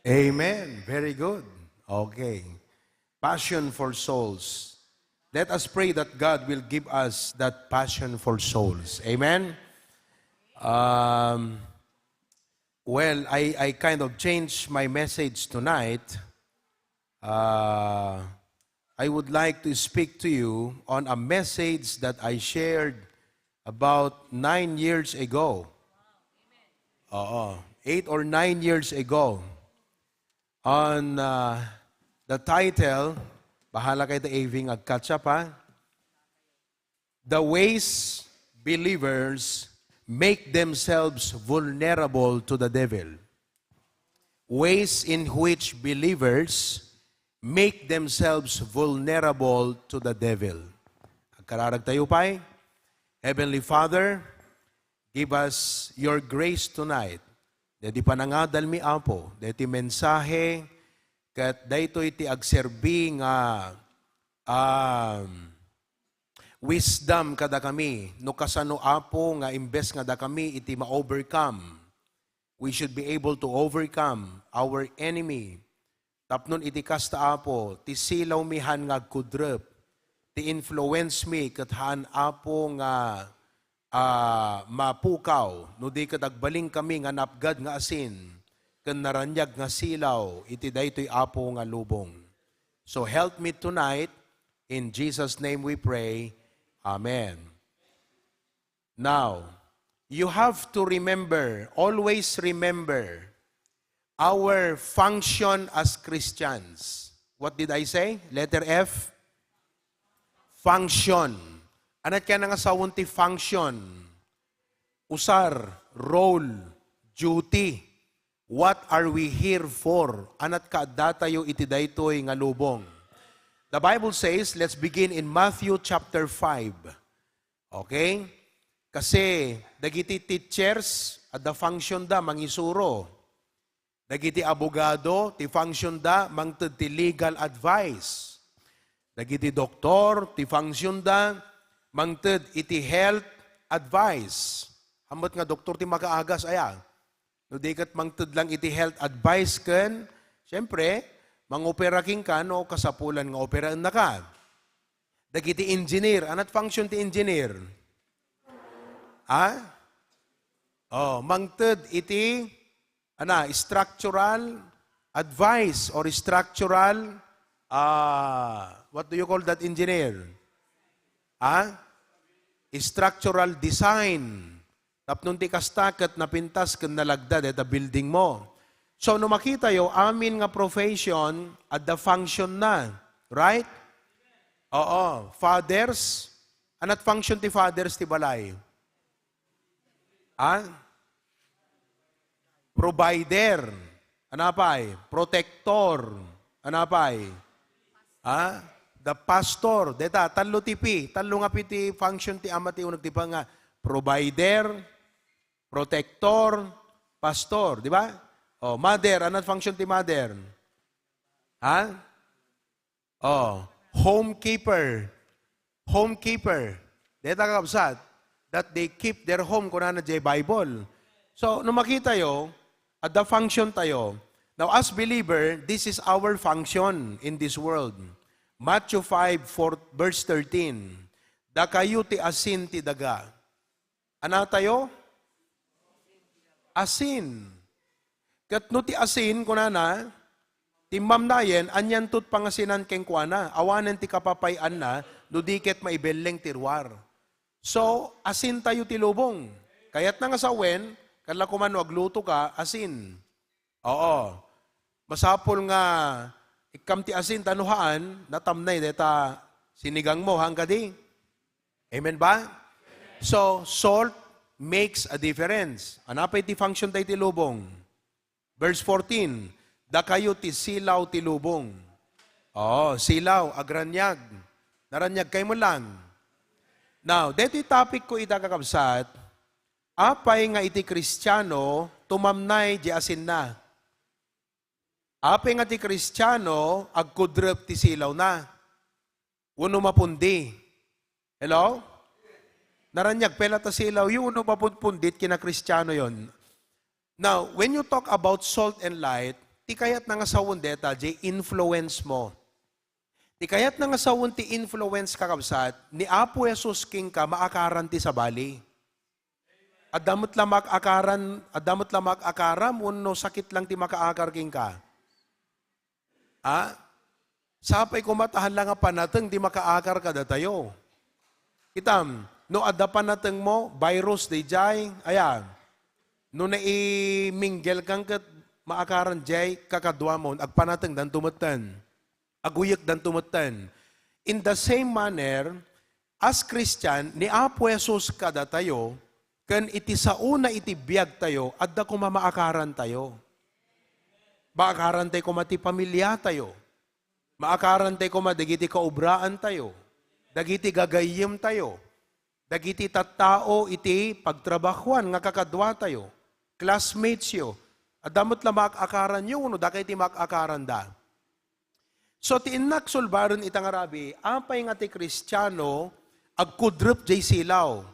Amen. Very good. Okay. Passion for souls. Let us pray that God will give us that passion for souls. Amen. Um, well, I, I kind of changed my message tonight. Uh, I would like to speak to you on a message that I shared about nine years ago. Oo, eight or nine years ago. On, uh, the title, bahala kayo ta Aving ag-catch up, ha? The ways believers make themselves vulnerable to the devil. Ways in which believers make themselves vulnerable to the devil. Agkararag tayo pay. Heavenly Father, give us your grace tonight. Daydi panangadalmi, Apo, daydi mensahe, ket daytoy ti agserbi nga, um, wisdom kadakami, no kasano, Apo, nga imbes nga dakami iti ma-overcome, we should be able to overcome our enemy. Tapnon iti kasta, Apo, ti silawmi haan nga agkudrep, ti influence mi ket haan, Apo, nga, ah, mapukaw, no di ket agbalin kami nga napgad nga asin ken naraniag nga silaw iti daytoy, Apo, nga lubong. So help me tonight. In Jesus' name we pray. Amen. Now, you have to remember, always remember, our function as Christians. What did I say? Letter F? Function. Ania ti kayatna nga sawen ti function? Usar, role, duty. What are we here for? Ania ti kaaddatayo iti daytoy nga lubong? The Bible says, let's begin in Matthew chapter five. Okay? Kasi dagiti teachers, adda function da, mangisuro. Dagiti abogado, ti function da, mangted ti legal advice. Dagiti doktor, ti function da, mangted iti health advice. Ammet nga doktor ti makaagas, aya? No di ket mangted lang iti health advice ken, siyempre, mangopera kenka no kasapulan nga operaennaka. Dagiti engineer, ania ti function ti engineer? Ha? Oh, mangted iti, ana, structural advice or structural, ah, what do you call that engineer? Ha? Structural design. Tapno ti kasta ket napintas ken nalagda dayta building mo. So, no makitayo, amin nga profession, adda function na. Right? Oo. Fathers, ania ti function ti fathers ti balay? Ha? Provider. Ania pay? Protector. Ania pay? Ha? The pastor. Dayta, tallo ti P. Tallo nga P ti function ti ama ti uneg ti pa nga provider, protector, pastor. Di ba? Oh, mother. Ania ti function ti mother? Ha? Oh, homekeeper. Homekeeper. Dayta, kakabsat, that they keep their home, kunana diay Bible. So, no makitayo, adda function tayo. Now, as believer, this is our function in this world. Matthew five, four, verse thirteen, "Dakayo ti asin ti daga." Ania tayo? Asin. Ket no ti asin, kunana, timmamnayen, anianto ti pangasinan kenkuana? Awanen ti kapapay-anna, no di ket maibelleng ti ruar. So, asin tayo ti lubong. Kayatna nga sawen, kalla koma no aglutoka, asin. Oo. Masapul nga ikkam ti asin, ta no haan, natamnay dayta sinigangmo, haan kadi? Amen ba? So, salt makes a difference. Ania pay ti function dayta ti lubong? Verse fourteen, "Dakayo ti silaw ti lubong." Oo, silaw, agraniag. Naraniagkayo met lang. Now, daytoy topic ko ita, kakabsat, apay nga iti Kristiano tumamnay diay asinna? Apay nga ti Kristiano agkudrep ti silawna? Wenno mapundi? Hello? Naraniag pay la ta silaw, yun no mapundpundit kina Kristiano yun. Now, when you talk about salt and light, ti kayatna nga sawen deta, jay influence mo. Ti kayatna nga sawen ti influence, kakabsat, ni Apo Jesus kenka, maakaran ti sabali. Adda met la maakaran, adda met la maakaram wenno sakit lang ti makaakar kenka? Ha? Sapay koma ta haan la nga panateng ti makaakar kadatayo. Kitam, no adda panatengmo, virus dayjay, aya. No naiminggel kan ket maakaran jay kakaduamon, agpanatengdanto metten. Aguyekdanto metten. In the same manner, as Christian, ni Apo Jesus kadatayo, ken iti saona iti biagtayo, adda koma maakarantayo. Maakarantayo koma ti pamiliatayo. Maakarantayo koma dagiti kaobraantayo, dagiti gagayyemtayo, dagiti tattao iti pagtrabahoan nga kakaduatayo, classmates yo. Adda met la maakaranyo wenno dakay ti maakaranda. So, ti innak sulbaren ita nga rabii, apay nga ti Kristiano agkudrep jay silaw?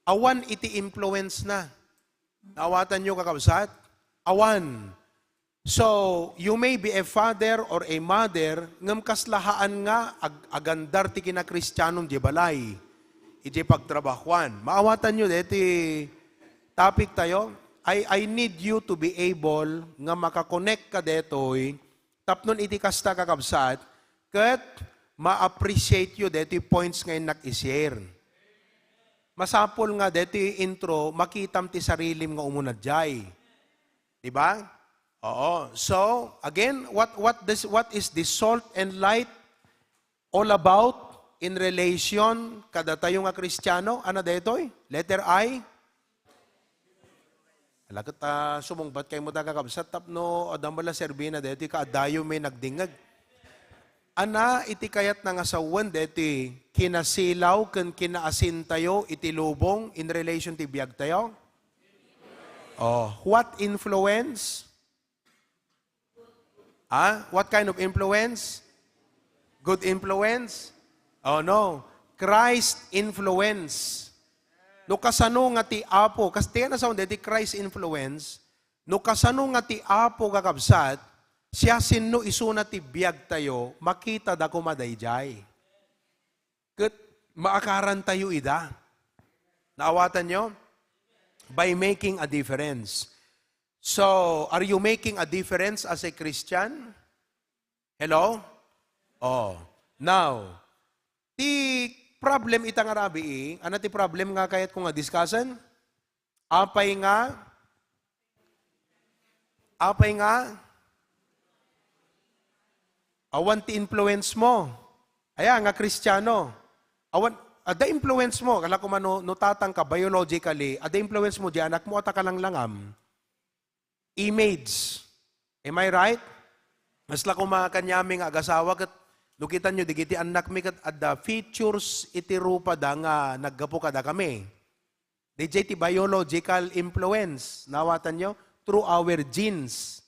Awan iti influence na. Naawatanyo, kakabsat? Awan. So, you may be a father or a mother, ngem kasla haan nga ag-, agandar ti kinakristianom jay balay, ijay pagtrabahoan. Maawatanyo deti topic tayo? I, I need you to be able nga makakonekta detoy tapno iti kasta, kakabsat, ket ma-appreciate yo detoy points nga innak i-share. Masapul nga detoy intro, makitam ti sarilim nga umuna jay. Di ba? Oo. So, again, what, what this, what is the salt and light all about in relation kadatayo nga Kristiano? Ano daytoy? Letter I? Ala ket, ah, sumungbat kaymo ta, kakabsat, tapno adda met la serbina daytoy, kaadayo may nagdingeg. Ana iti kayatna nga sawen daytoy kinasilaw ken kinaasintayo iti lubong in relation ti biagtayo? Oh, what influence? Ah, what kind of influence? Good influence? Oh, no. Christ influence. No kasano nga ti Apo, kas-, ti nasaon daytoy Christ influence, no kasano nga ti Apo, kakabsat, siasino isuna ti biagtayo, makitada koma dayjay. Ket maakarantayo ida. Naawatanyo? By making a difference. So, are you making a difference as a Christian? Hello? Oh. Now, ti problem ita nga rabii, ano ti problem nga kayatko nga discussen? Apay nga, apay nga, awan ti influence mo. Aya nga Kristiano. Awan, adda influence mo. Kala ko man no, no tatang ka, biologically, adda influence mo, di anak mo, ata kalanglangam. Image. Am I right? Kasla koma kaniami nga agasawa ket no kitanyo, digiti annakmi ket adda features iti rupada nga naggapu kadakami. Dijay ti biological influence, nawatanyo? Through our genes.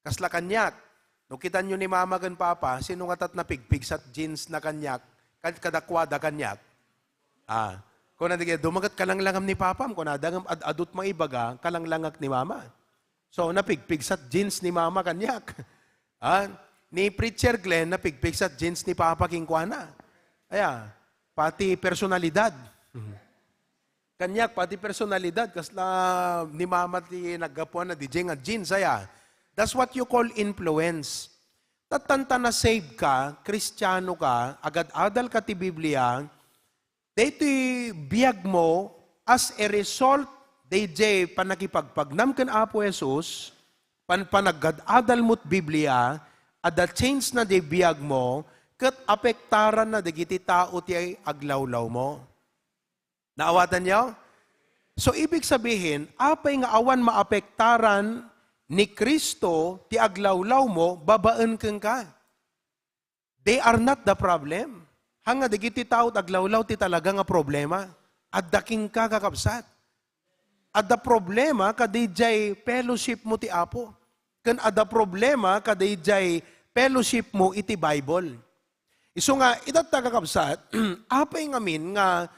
Kasla kaniak. No kitanyo ni mama ken papa, sino nga tat napigpigsat genes na kaniak, kad-, kadakuada kaniak? Ah, kuna di kaya, "Dumagat kalanglangam ni papam," kuna, "Dangem ad-adut maibaga, kalanglangak ni mama." So, napigpigsat genes ni mama kaniak. Ah, ni Preacher Glenn, napigpigsat genes ni papa kenkuana. Aya, pati personalidad. Kaniak, pati personalidad, kasla ni mama ti naggapuan na D J nga genes, aya. That's what you call influence. Tattan ta na-save ka, Kristiano ka, agad-adal ka ti Biblia, daytoy biag mo as a result, D J, panakipagpagnam ken Apo Jesus, pan-, panagad-adal mo't Biblia, adda change na di biag mo, ket apektaran na dagiti tao ti aglawlaw mo. Naawatanyo? So, ibig sabihin, apay nga awan maapektaran ni Cristo ti aglawlaw mo babaen kenka? They are not the problem. Haan nga dagiti tao ti aglawlaw ti talaga nga problema. Adda kenka, kakabsat. Adda problema kadidiay fellowship mo ti Apo. Ken adda problema kadidiay fellowship mo iti Bible. Isu nga, itatta, kakabsat, apay ngamin nga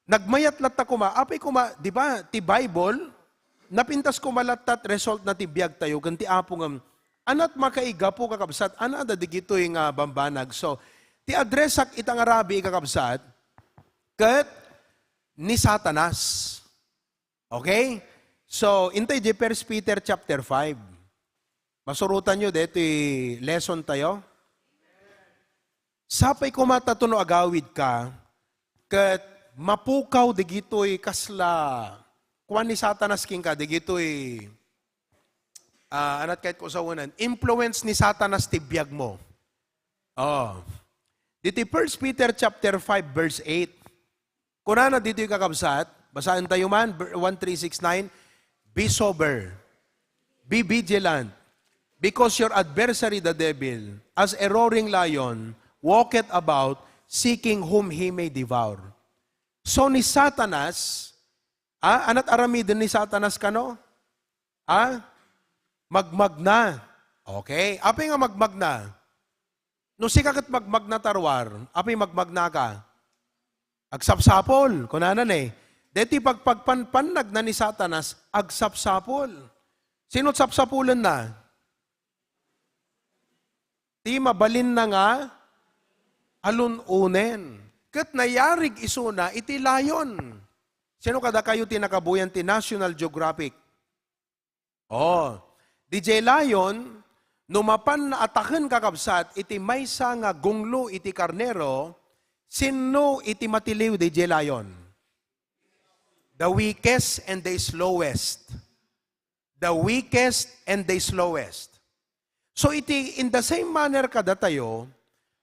Nagmayat latta koma, apay koma, di ba, ti Bible, napintas koma latta ti result na ti biag tayo, ken ti Apo ngem, anat makaigapu, kakabsat, anada digitoy nga bambanag. So, ti addressak ita nga rabii, kakabsat, ket ni Satanas. Okay? So, intay di First Peter chapter five. Masurotan yo detoy lesson tayo. Sapay koma ta no agawid ka, ket mapukaw digitoy kasla, kuan ni Satanas kenka, digitoy, ah, anat kayat ko sawenan, influence ni Satanas ti biag mo. Oh. Ditoy First Peter chapter five, verse eight. Kunana ditoy, kakabsat, basaen tayo man, ber-, one three six nine, "Be sober, be vigilant, because your adversary, the devil, as a roaring lion, walketh about, seeking whom he may devour." So, ni Satanas, ah, anat aramiden ni Satanas kano? Ah? Magmagna. Okay. Apay nga magmagna? No sika ket magmagna ta ruar, apay magmagna ka? Agsapsapul, kunana ne. Deti pagpagpanpannag na ni Satanas, agsapsapul. Sino sapsapulen na? Ti mabalin na nga alun-unen. Ket nayarig isuna iti lion. Sino kadakayo ti nakabuyan ti National Geographic? Oh, D J Lion, no mapan naataken, kakabsat, iti maysa nga gunglo iti karnero, sinno iti matiliw, D J Lion? The weakest and the slowest. The weakest and the slowest. So iti, in the same manner kadatayo,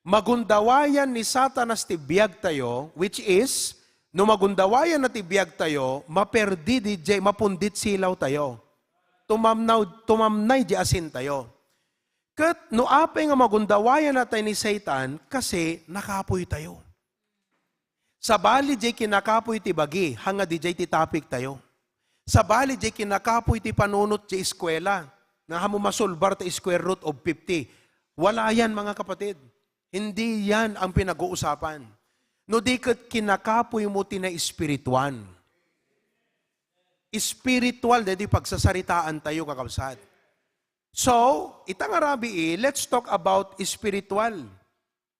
magundawayan ni Satanas ti biagtayo, which is, no magundawayan na ti biagtayo, maperdi di jay, mapundit silawtayo. Tumamnaw, tumamnay di asintayo. Ket no apay nga magundawayan natay ni Satan, kasi nakapoytayo. Sabali jay kinakapoy ti bagi, hanga di jay ti topic tayo. Sabali jay kinakapoy ti panunot jay eskwela, nga hamo masulbar ti square root of fifty. Wala yan, mga kapatid. Hindi yan ang pinag-uusapan. No di ket kinakapoy mo ti naespirituan. Espiritual, daydi pagsasaritaan tayo, kakabsat. So, ita nga rabii, let's talk about spiritual.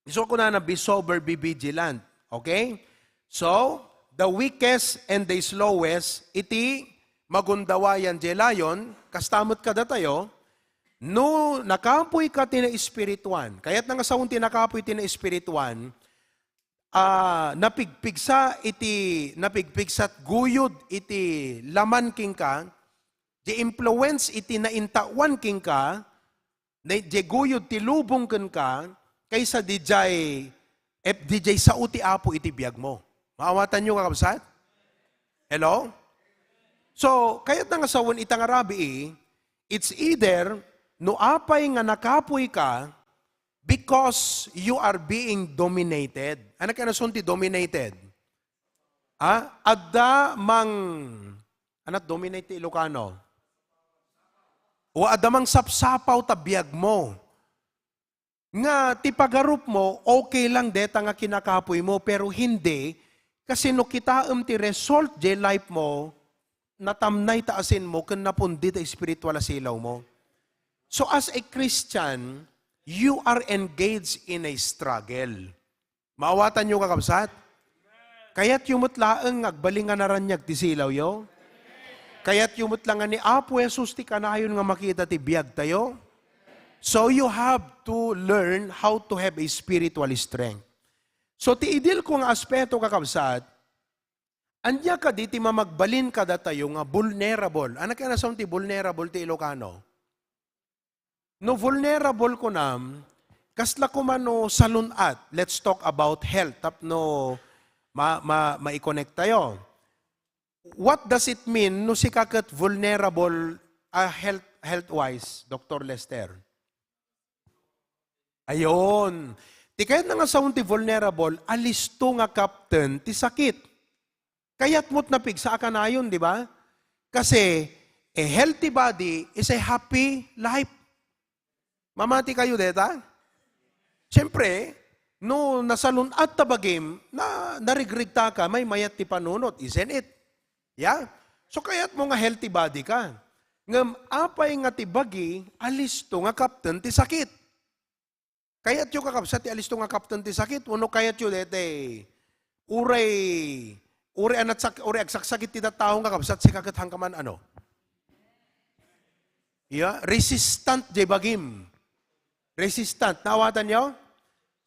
Isu kunana, "Be sober, be vigilant." Okay? So, the weakest and the slowest, iti magundawayan jay lion, kasta met kadatayo, no nakapoy ka ti naespirituan, kayat na nga sawen ti nakapoy ti naespirituan, ah, napigpigsa iti, napigpigsat guyod iti laman kenka, di influence iti naintawan kenka, na, di guyod ti lubong kenka, kaysa di jay, eh, di jay sao ti Apo iti biag mo. Maawatanyo, kakabsat? Hello? So, kayat na nga sawen ita nga rabii, it's either no apay nga nakapoy ka because you are being dominated. Ano kaya nasun ti dominated? Ah, adda mang, anat dominate ti Ilocano? O adda mang sapsapaw ta biag mo. Nga ti pagarup mo, okay lang deta nga kinakapoy mo, pero hindi, kasi no kitaem ti result jay life mo, natamnay ta asin mo, ken napundi ta espiritual a silaw mo. So as a Christian, you are engaged in a struggle. Maawatanyo, kakabsat? Kayatyo met laeng nga agbalin nga naraniag ti silawyo? Kayatyo met la nga ni Apo Jesus ti kanayon nga makita ti biagtayo? So you have to learn how to have a spiritual strength. So ti idil ko nga aspeto, kakabsat, ania kadi ti mamagbalin kadatayo nga vulnerable? Ano kaya nasaon ti vulnerable ti Ilocano? No vulnerable kunam, kasla koma no salun-at, let's talk about health, tapno ma-, ma-, mai-connect tayo. What does it mean no sika ket vulnerable, ah, health, health-wise, Doctor Lester? Ayon. Ti kayat na nga saon ti vulnerable, alisto nga kapten ti sakit. Kayat mo't napigsa a kanayon, di ba? Kasi, a healthy body is a happy life. Mamati kayo deta? Siyempre, no nasalun-at ta bagim, na, narigregtaka, maymayat ti panunot, isn't it? Yeah? So, kayatmo nga healthy body ka. Ngem apay nga ti bagi, alisto nga kapten ti sakit. Kayatyo, kakabsat, ti alisto nga kapten ti sakit, wenno kayatyo daytoy, uray, uray anatsak-, uray agsaksakit ti tattao nga kabsat, sika ket hankaman, ano? Yeah, resistant jay bagim. Resistant. Naawatanyo?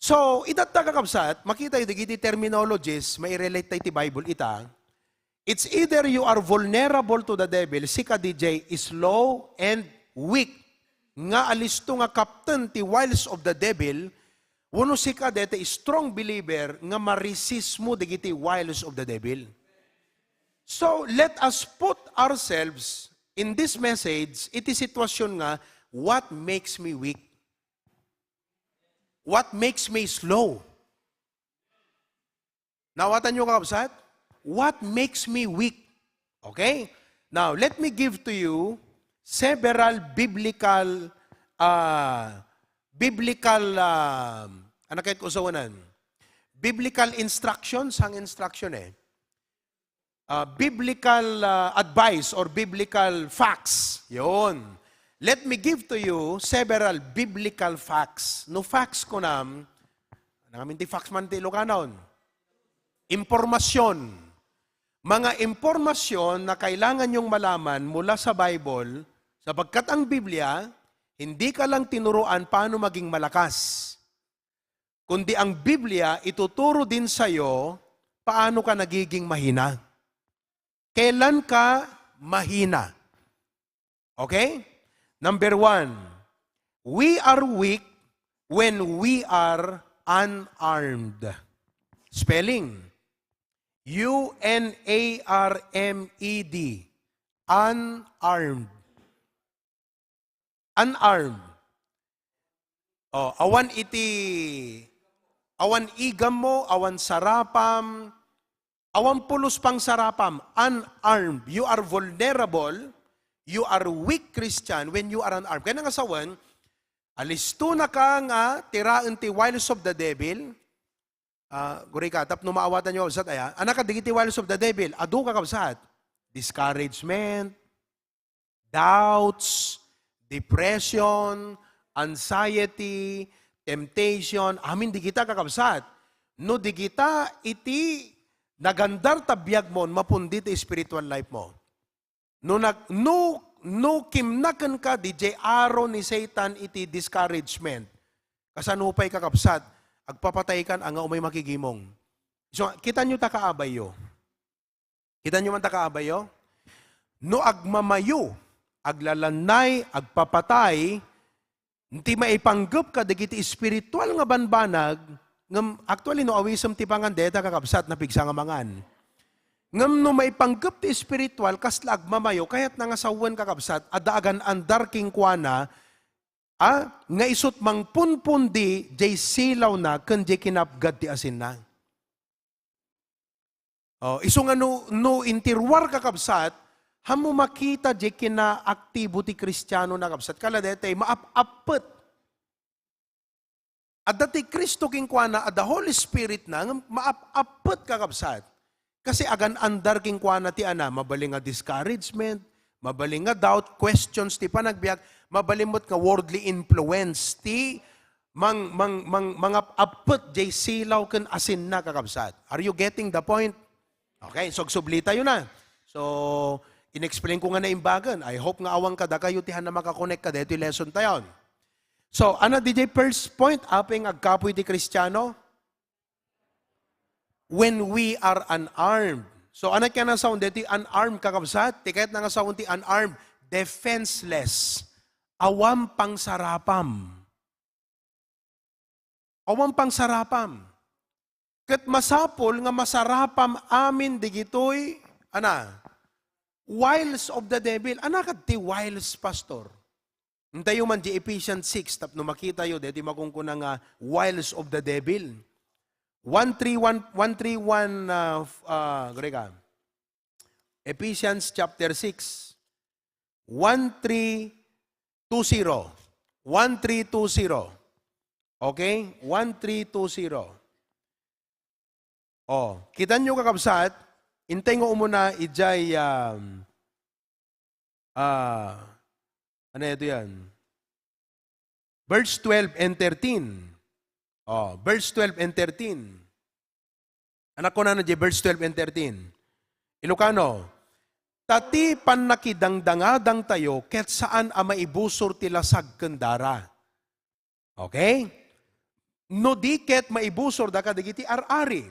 So, itatta, kakabsat, makitayo dagiti terminologies, mairelate tayo ti Bible ita. It's either you are vulnerable to the devil, sika diay slow and weak, nga alisto nga kapten ti wiles of the devil, wenno sika daytoy strong believer nga maresist mo dagiti wiles of the devil. So, let us put ourselves in this message, iti sitwasyon nga, what makes me weak? What makes me slow? Naawatanyo, kakabsat? What makes me weak? Okay? Now, let me give to you several biblical, uh, biblical, uh, ano kayo kausawanan? Biblical instructions, ang instruction eh. Uh, biblical, uh, advice or biblical facts. Yun. Let me give to you several biblical facts. No facts kunam, ano ngamin ti facts man ti Ilokanon? Impormasyon. Mga impormasyon na kailangan yung malaman mula sa Bible, sapagkat ang Biblia, hindi ka lang tinuruan paano maging malakas, kundi ang Biblia ituturo din sa'yo paano ka nagiging mahina. Kailan ka mahina? Okay? Number one, we are weak when we are unarmed. Spelling, U N A R M E D. Unarmed. Unarmed. Oh, awan iti, awan igam mo, awan sarapam, awan pulos pang sarapam, unarmed. You are vulnerable, you are weak Christian when you are unarmed. Kaya nga sawen, alistonaka nga tiraen ti wiles of the devil. Ah, guri ka, tapno maawatan yo, kabsat, aya. Anak, dagiti wiles of the devil, adu, kakabsat. Discouragement, doubts, depression, anxiety, temptation, amin digita, kakabsat. No digita iti nagandar ta biag mo, mapundi ti spiritual life mo. No nag-, no, no kimna kenka, diay aro ni Satan iti discouragement. Kasano pay, kakabsat, agpapataykan a nga umay makigimong. So, kitanyo ta kaabayyo. Kitanyo man ta kaabayyo? No agmamayo, aglalannay, agpapatay, ti maipanggep kadagiti espiritual nga banbanag, ngem actually, no awisem ti pangan, deta, kakabsat, napigsa nga mangan. Ngem no maipanggep ti espiritual, kasla agmamayo, kayatna nga sawen, kakabsat, adda agan-andar kenkuana, a, nga isut' mangpunpundi diay silawna ken diay kinapgad ti asinna. Oh, isu nga no, no inti ruar, kakabsat, hammo makita diay kinaaktibo ti Kristiano, kakabsat. Kala daytoy, maap-appet. Adda ti Cristo kenkuana, adda Holy Spirit na, nga maap-appet, kakabsat. Kasi agan-andar kenkuana ti ana, mabalin nga discouragement, mabalin nga doubt, questions ti panagbiag, mabalin met nga worldly influence ti mang-, mang-, mang-, mangap-appet diay silaw ken asinna, kakabsat. Are you getting the point? Okay, so agsubli tayo na. So, in-explain ko nga naimbagan. I hope nga awan kadakayo ti hana makakonek ka daytoy lesson tayon. So, ano diay first point, apay nga agkapuy ti Kristiano? When we are unarmed. So, ano kaya nga sawen daytoy unarmed, kakabsat? Ti kayatna nga sawen ti unarmed, defenseless. Awan pangsarapam. Awan pangsarapam. Ket masapul nga masarapam amin digitoy, ana, wiles of the devil. Ana kad ti wiles, Pastor? Intayo man di Ephesians six, tapno makitayo, deti makunkuna nga wiles of the devil. One three one, one three one, ah, f-, ah, Grega. Ephesians chapter six, one three two zero. One three two zero. Okay? One three two zero. Oh, kitanyo, kakabsat, intay nga umuna idiay, um, ah, ano ito yan? Verse twelve and thirteen. Oh, verse twelve and thirteen. Anak ko na na di verse twelve and thirteen. Ilocano, "Ta ti pannakidangdangadangtayo ket saan a maibusor ti lasag ken dara." Okay? No di ket maibusor da kadagiti ar-ari,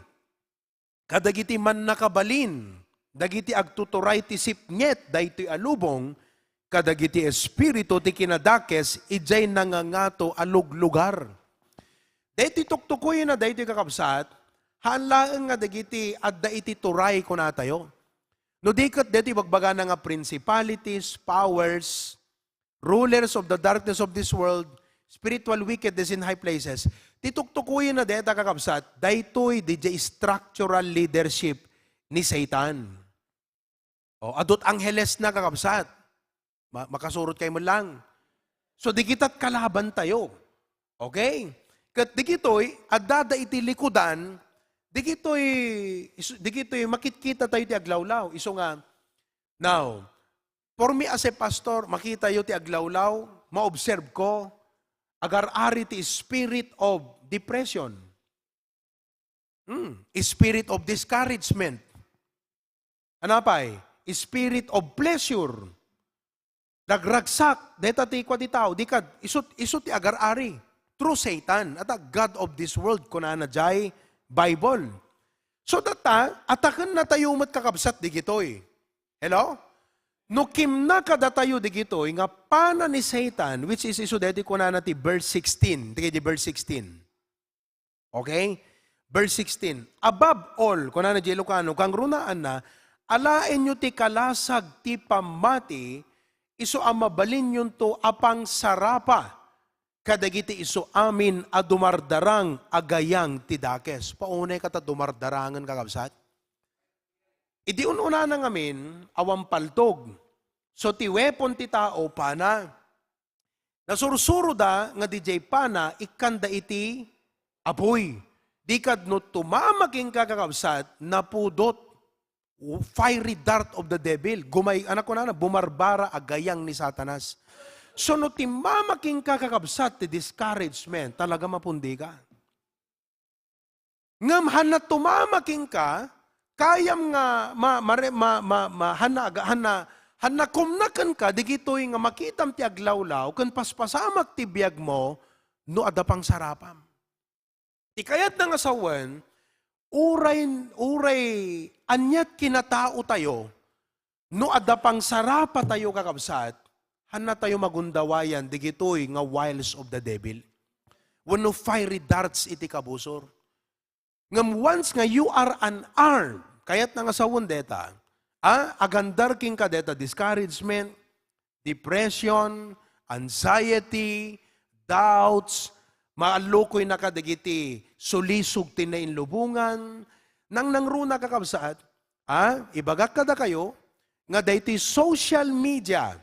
kadagiti mannakabalin, dagiti agtuturay ti sipnget daytoy a lubong, kadagiti espiritu ti kinadakes idiay nangangato a luglugar. Daytoy tuktukoyna daytoy, kakabsat, haan laeng nga dagiti adda iti turay kunatayo. No di ket daytoy bagbagana nga principalities, powers, rulers of the darkness of this world, spiritual wickedness in high places. Ti tuktukoyna dayta, kakabsat, daytoy didiay structural leadership ni Satan. O, adut anghelesna, kakabsat. Ma-, makasurot kayo man lang. So, digitat kalabantayo. Okay? Ket digitoy, adda da iti likudan, digitoy, isu-, digitoy makitkita tayo ti aglawlaw. Isu nga, now, for me as a pastor, makitayo ti aglawlaw, maobserve ko, agar-ari ti spirit of depression. Hmm, spirit of discouragement. Ano pay? Spirit of pleasure. Ragragsak, deta ti kua ti tao, di kad, isu, isu ti agar-ari. Through Satan, at a god of this world, kunana jay Bible. So, data, ataken na tayo met, kakabsat, digitoy. Hello? No kimna kadatayo digitoy, nga pana ni Satan, which is isu deti kunana ti verse sixteen, ti verse sixteen. Okay? Verse sixteen, "Above all," kunana jay Ilocano, "kangrunaanna, alaenyo ti kalasag ti pammati, isu a mabalinyonto a pangsarapa kadagiti isu amin a dumardarang a gayang ti dakes." Paunay ka ta dumardarangen, kakabsat? Idi un-unana ngamin, awan paltog. So, ti weapon ti tao, pana. Nasursuroda nga didiay pana, ikkanda iti apuy. Di kad no tumama kenka, kakabsat, napudot. Fiery dart of the devil. Gumay-, anak ko na, bumarbara a gayang ni Satanas. So, no timmama kenka, kakabsat, ti discouragement, talaga mapundi ka. Ngem hanna tumama kenka, kayam nga ma-, mare-, ma-, ma-, ma-, hanna aga-, hanna, hanna kumna kenka, digitoy nga makitam ti aglawlaw, ken paspasamak ti biagmo, no adda pangsarapam. Ti kayatna nga sawen, uray, uray aniat kinatao tayo, no adda pangsarapa tayo, kakabsat, hanna tayo magundawayan digitoy nga wiles of the devil. Wenno fiery darts iti kabusor. Ngem once nga you are unarmed, kayatna nga sawen deta, a, agandar kenka deta discouragement, depression, anxiety, doubts, maallukoynaka dagiti sulisog ti nainlubongan, nangnangruna, kakabsat, a, ibagak kadakayo nga daytoy social media,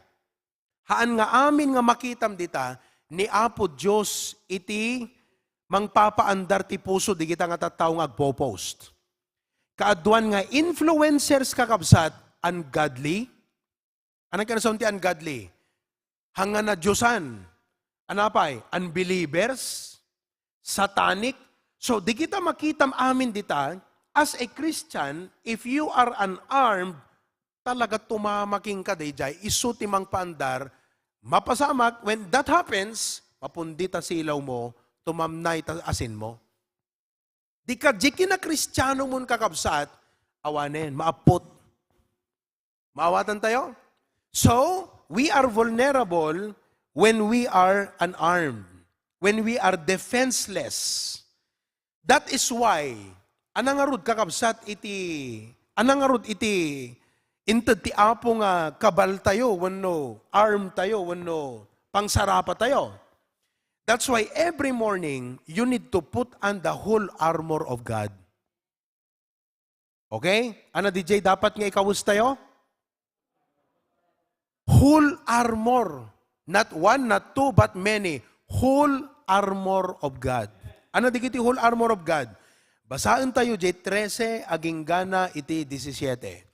haan nga amin nga makitam dita, ni Apo Dios iti mangpapaandar ti puso digita nga tattao nga agpo-post. Kaaduan nga influencers, kakabsat, ungodly. Ano kanasaon ti ungodly? Hangan a diosan. Ano pay? Unbelievers? Satanic? So, digita makitam amin dita, as a Christian, if you are unarmed, talaga tumama kenka dayjay, isu ti mangpaandar, mapasamak, when that happens, mapundi ta silaw mo, tumamnay ta asin mo. Di ka, di kinakristiano mon kakabsat, awanen, maappot. Maawatan tayo? So, we are vulnerable when we are unarmed, when we are defenseless. That is why, ana ngarud, kakabsat, iti, ana ngarud iti inted ti Apo nga kabal tayo, wenno arm tayo, wenno pangsarapa tayo. That's why every morning, you need to put on the whole armor of God. Okay? Ano, D J, dapat nga ikawes tayo? Whole armor. Not one, not two, but many. Whole armor of God. Ano digiti whole armor of God? Basaentayo diay trese agingga na iti disisiete.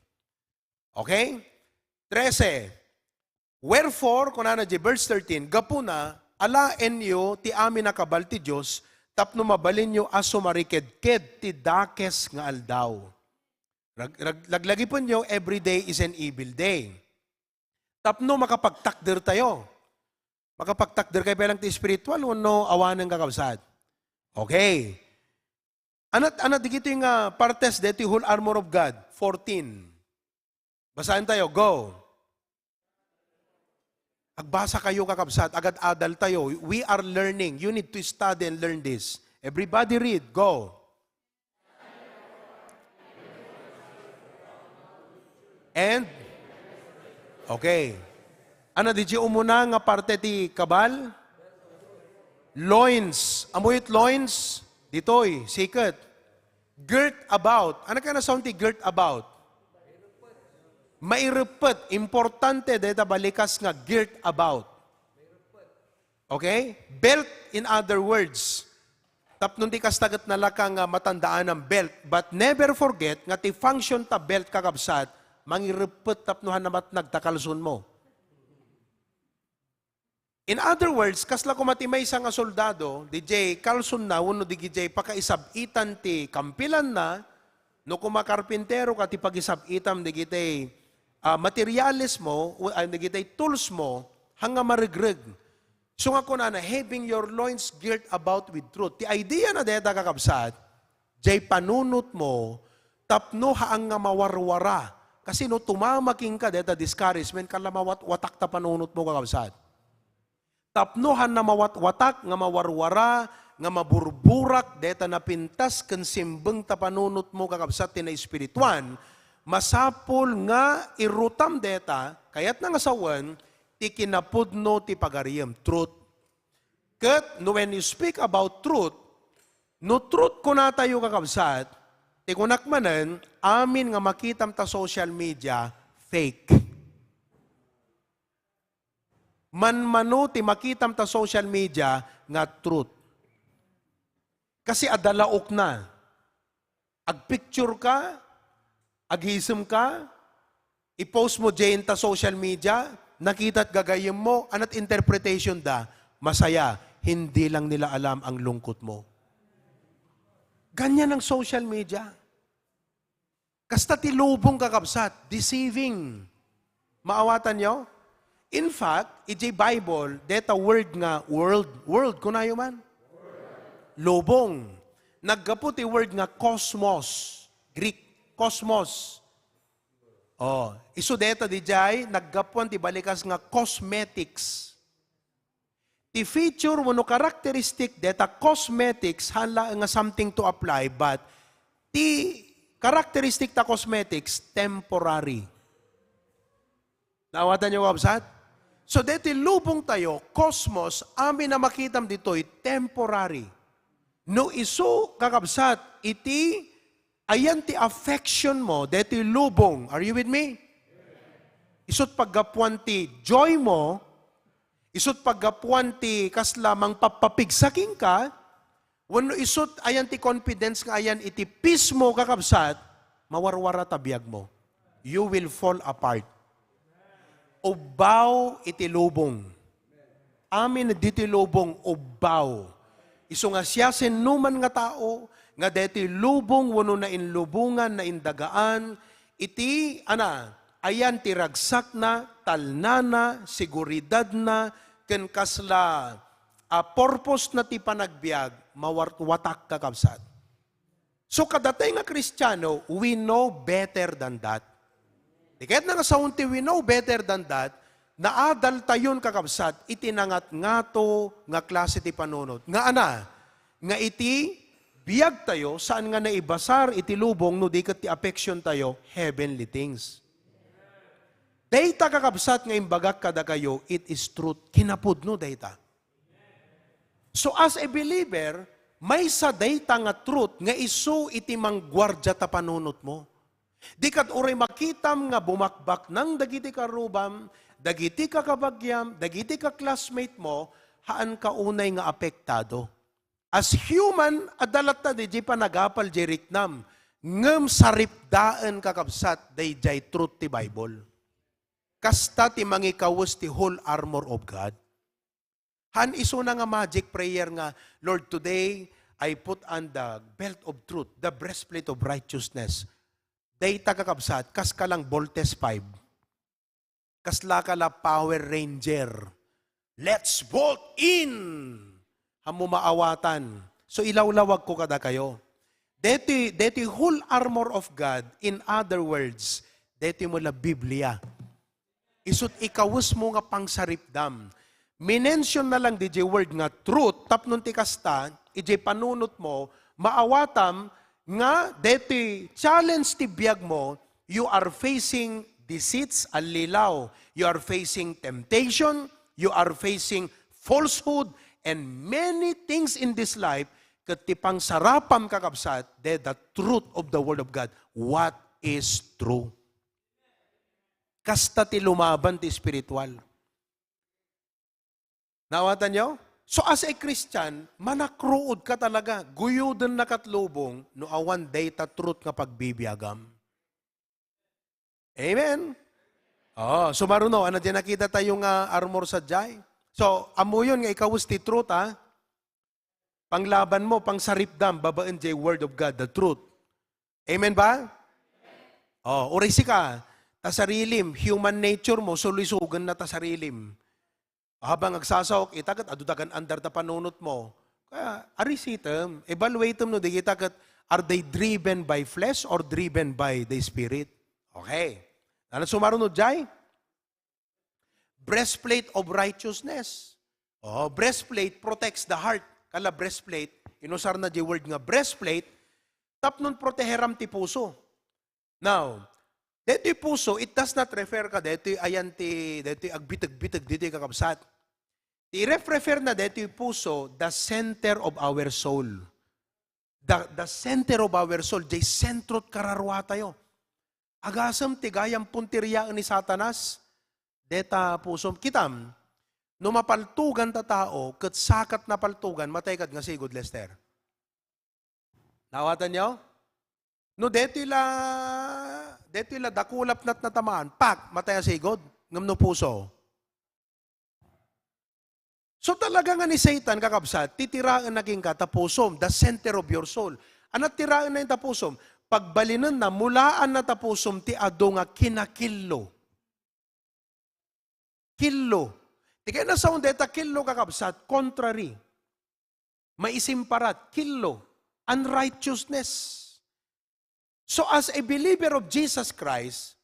Okay? Trese. Wherefore, kunana diay verse thirteen, gapuna, alaenyo ti amin a kabal ti Dios tapno mabalinyo a sumarikidkid ti dakes nga aldaw. Rag-, rag-, laglagipenyo, every day is an evil day. Tapno makapagtakdertayo. Makapagtakder kayo pa lang ti espiritual wenno awanen, kakabsat? Okay. Anat, anat digitoy nga partes deti whole armor of God? Fourteen. Basaentayo. Go. Agbasa kayo, kakabsat. Agad-adal tayo. We are learning. You need to study and learn this. Everybody read. Go. And? Okay. Ano, di umuna nga parte ti kabal? Loins. Ammoyo ti loins? Ditoy, siket. Girt about. Ano kaya nasaon ti girt about? Maireppet. Importante deta balikas nga girt about. Okay? Belt, in other words. Tapno di kasta ket nalaka nga matandaan ang belt. But never forget nga ti function ta belt, kakabsat, mangireppet tapno han namatnag ta kalsonmo. In other words, kasla koma ti maysa nga soldado, di jay kalsonna wenno di jay pakaisab-itan ti kampilanna, no koma karpintero ka ti pagisab-itam dagiti, ah, materialesmo, o, ah, dagiti toolsmo, hanga maregreg. So nga kunana, "Having your loins girt about with truth." Ti idea na deta, kakabsat, jay panunotmo, tapno haan nga mawarwara. Kasi no tumama kenka deta discouragement, kasla mawatwatak ta panunotmo, kakabsat. Tapno haan nga mawatwatak, nga mawarwara, nga maburburak deta napintas ken simbeng ta panunotmo, kakabsat, ti naespirituan, masapul nga irutam deta, kayatna nga sawen, ti kinapudno ti pagariyem, truth. Ket no, when you speak about truth, no truth kunatayo, kakabsat, ti kunak manen, amin nga makitam ta social media, fake. Manmano ti makitam ta social media nga truth. Kasi adda laokna. Agpicture ka, agisem ka, i-post mo diay ta social media, nakitat gagayyemmo, anat interpretation da, masaya, hindi lang nila alam ang lungkot mo. Ganyan ang social media. Kasta ti lubong, kakabsat, deceiving. Maawatanyo? In fact, iti Bible, deta word nga world, world, kunayo man? Lubong. Naggapu ti word nga cosmos, Greek, cosmos. Oh, isu deta dijay, naggapuan ti balikas nga cosmetics. Ti feature wenno characteristic deta cosmetics, haan laeng nga something to apply, but ti characteristic ta cosmetics, temporary. Naawatanyo, kakabsat? So, deti lubong tayo, cosmos, amin a makitam ditoy, temporary. No isu, kakabsat, iti ayan ti affection mo, deti lubong. Are you with me? Isut paggapuan ti joy mo, isut paggapuan ti kasla mangpappapigsa kenka, wenno isut ayan ti confidence nga ayan iti peace mo, kakabsat, mawarwara ta biag mo. You will fall apart. Ubbaw iti lubong. Amin diti lubong ubbaw. Isu nga siasinoman nga tao nga deti lubong wenno nainlubongan, naindagaan, iti, ana, ayan ti ragsakna, talnana, seguridadna, ken kasla a purpose na ti panagbiag, mawarwatak, kakabsat. So, kadatay nga Kristiano, we know better than that. Di kayat na nga saon ti we know better than that, naadal tayon, kakabsat, iti nangatngato nga klase ti panunot. Nga ana, nga iti biag tayo, saan nga naibasar iti lubong no di ket ti affection tayo, heavenly things. Dayta, kakabsat, nga imbagak kadakayo, it is truth. Kinapudno dayta. So, as a believer, maysa dayta nga truth nga isu iti mangguardia ta panunotmo. Di kad uray makitam nga bumakbaknang dagiti karrubam, dagiti kakabagiam, dagiti ka-classmate mo, haanka unay nga apektado. As human, adda latta diay panagapal diay riknam. Ngem saripdaen, kakabsat, daydiay truth ti Bible. Kasta ti mangikawes ti whole armor of God. Haan isuna nga magic prayer nga, "Lord, today, I put on the belt of truth, the breastplate of righteousness." Dayta, kakabsat, kas ka lang Voltes five. Kasla ka la Power Ranger. Let's bolt in! Haan mo maawatan. So, ilawlawag ko kadakayo. Deti, deti whole armor of God, in other words, deti mo la Biblia. Isut' ikawes mo nga pangsaripdam. Minention na lang diay word nga truth, tapno ti kasta, idiay panunot mo, maawatam nga deti challenge ti biag mo, you are facing deceits, allilaw. You are facing temptation, you are facing falsehood, and many things in this life, ket ti pangsarapam, kakabsat, the, the truth of the Word of God, what is true. Kasta ti lumaban ti espiritual. Naawatan yo? So, as a Christian, manakruod ka talaga. Guyuden na kat lubong no awan dayta truth nga pagbibiagam. Amen? Oh, sumaruno, ano di nakita tayo nga armor sa jay? So, amuyon nga ikawes ti truth, ha? Panglaban mo, pangsaripdam, babaen jay word of God, the truth. Amen ba? Oh, uray sika, ta sarilim, human nature mo, sulisogen na ta sarilim. Habang agsasaok, ita ket adu dagan andar ta panunot mo. Kaya, arisitem, evaluatem no, di kita ket, are they driven by flesh or driven by the Spirit? Okay. Ano sumaruno jay? Breastplate of righteousness. Oh, breastplate protects the heart. Kala breastplate, inusar na di word nga breastplate, tapnon proteheram ti puso. Now, detoy puso, it does not refer ka detoy ayan ti, detoy agbiteg-biteg, detoy kakabsat. Ti ref-, refer na detoy puso, the center of our soul. The, the center of our soul, jay sentrot kararua tayo. Agasem ti gayam punteriaen ni Satanas, deta pusom. Kitam, no mapaltugan ta tao, ket sakat napaltugan, matay kad nga sigud, Lester. Naawatan yo? No, detoy la, detoy la, dakulap nat natamaan, pak, matay a sigud, ngem no puso. So, talaga nga ni Satan, kakabsat, titiraen na kenka ta pusom, the center of your soul. Anat tiraen na ta pusom? Pagbalinenna, mulaan na ta pusom ti adu nga kinakillo. Killo. Ti kayat na saon deta killo, kakabsat, contrary. Maisimparat, killo. Unrighteousness. So, as a believer of Jesus Christ,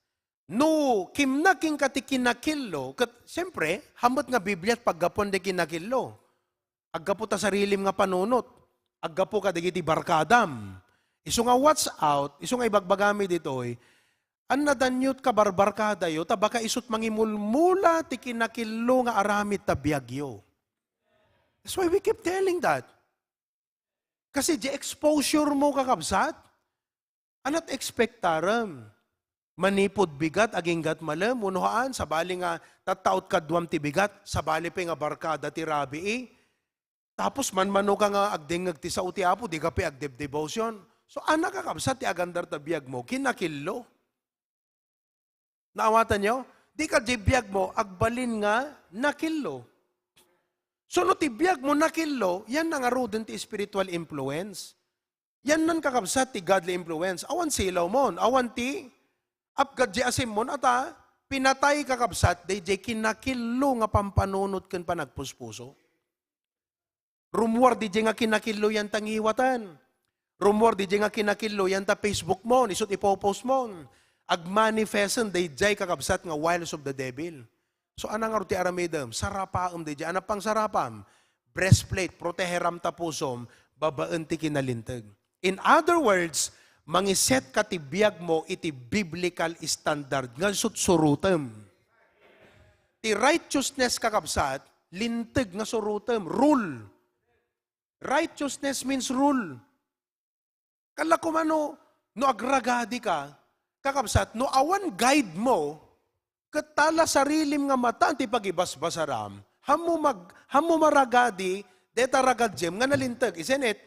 no kimna kenka ti kinakillo, ket, siyempre, hammet nga Biblia ti paggapuan ti kinakillo. Aggapu ta sarilim nga panunot. Aggapu kadagiti barkadam. Isu nga watch out, isu nga ibagbagami ditoy, ania dayta kabarbarkadayo, ta baka isut mangimulmula ti kinakillo nga aramid ta biagyo. That's why we keep telling that. Kasi di exposure mo, kakabsat, anat expectarem? Manipud bigat, aginggat malem, wenno haan, sabali nga tattaot kaduam ti bigat, sabali pay nga barkada ti rabii. Tapos manmano ka nga agdengngeg ti sao ti Apo, di ka pay agdebdevotion. So, ania, kakabsat, ti agandar ta biag mo, kinakillo. Naawatan yo? Di ka di biag mo, agbalin nga nakillo. So, no ti biag mo nakillo, yan na ngaruden ti spiritual influence. Yan nan, kakabsat, ti godly influence. Awan silaw mon, awan ti apgad di asim mon, ata, pinatay, kakabsat, daydiay kinakillo nga pampanunot ken panagpuspuso. Rummuar didiay nga kinakillo yan ta ngiwatan. Rummuar didiay nga kinakillo yan ta Facebook mo, isut ipopost mo. Agmanifesten daydiay, kakabsat, nga wiles of the devil. So, ania ngarud ti aramidem? Sarapaem daydiay. Ania pangsarapam? Breastplate, proteheram ta pusom, babaen ti kinalinteg. In other words, mangiset ka ti biag mo iti biblical standard nga sutsurutem. Ti righteousness, kakabsat, linteg nga surutem, rule. Righteousness means rule. Kala ko mano, no agragadi ka, kakabsat, no awan guide mo, ket tala sarilim nga mata ti pagibasbasaram, hammo mag-, hammo maragadi, Deta ragadem nga nalinteg, isn't it?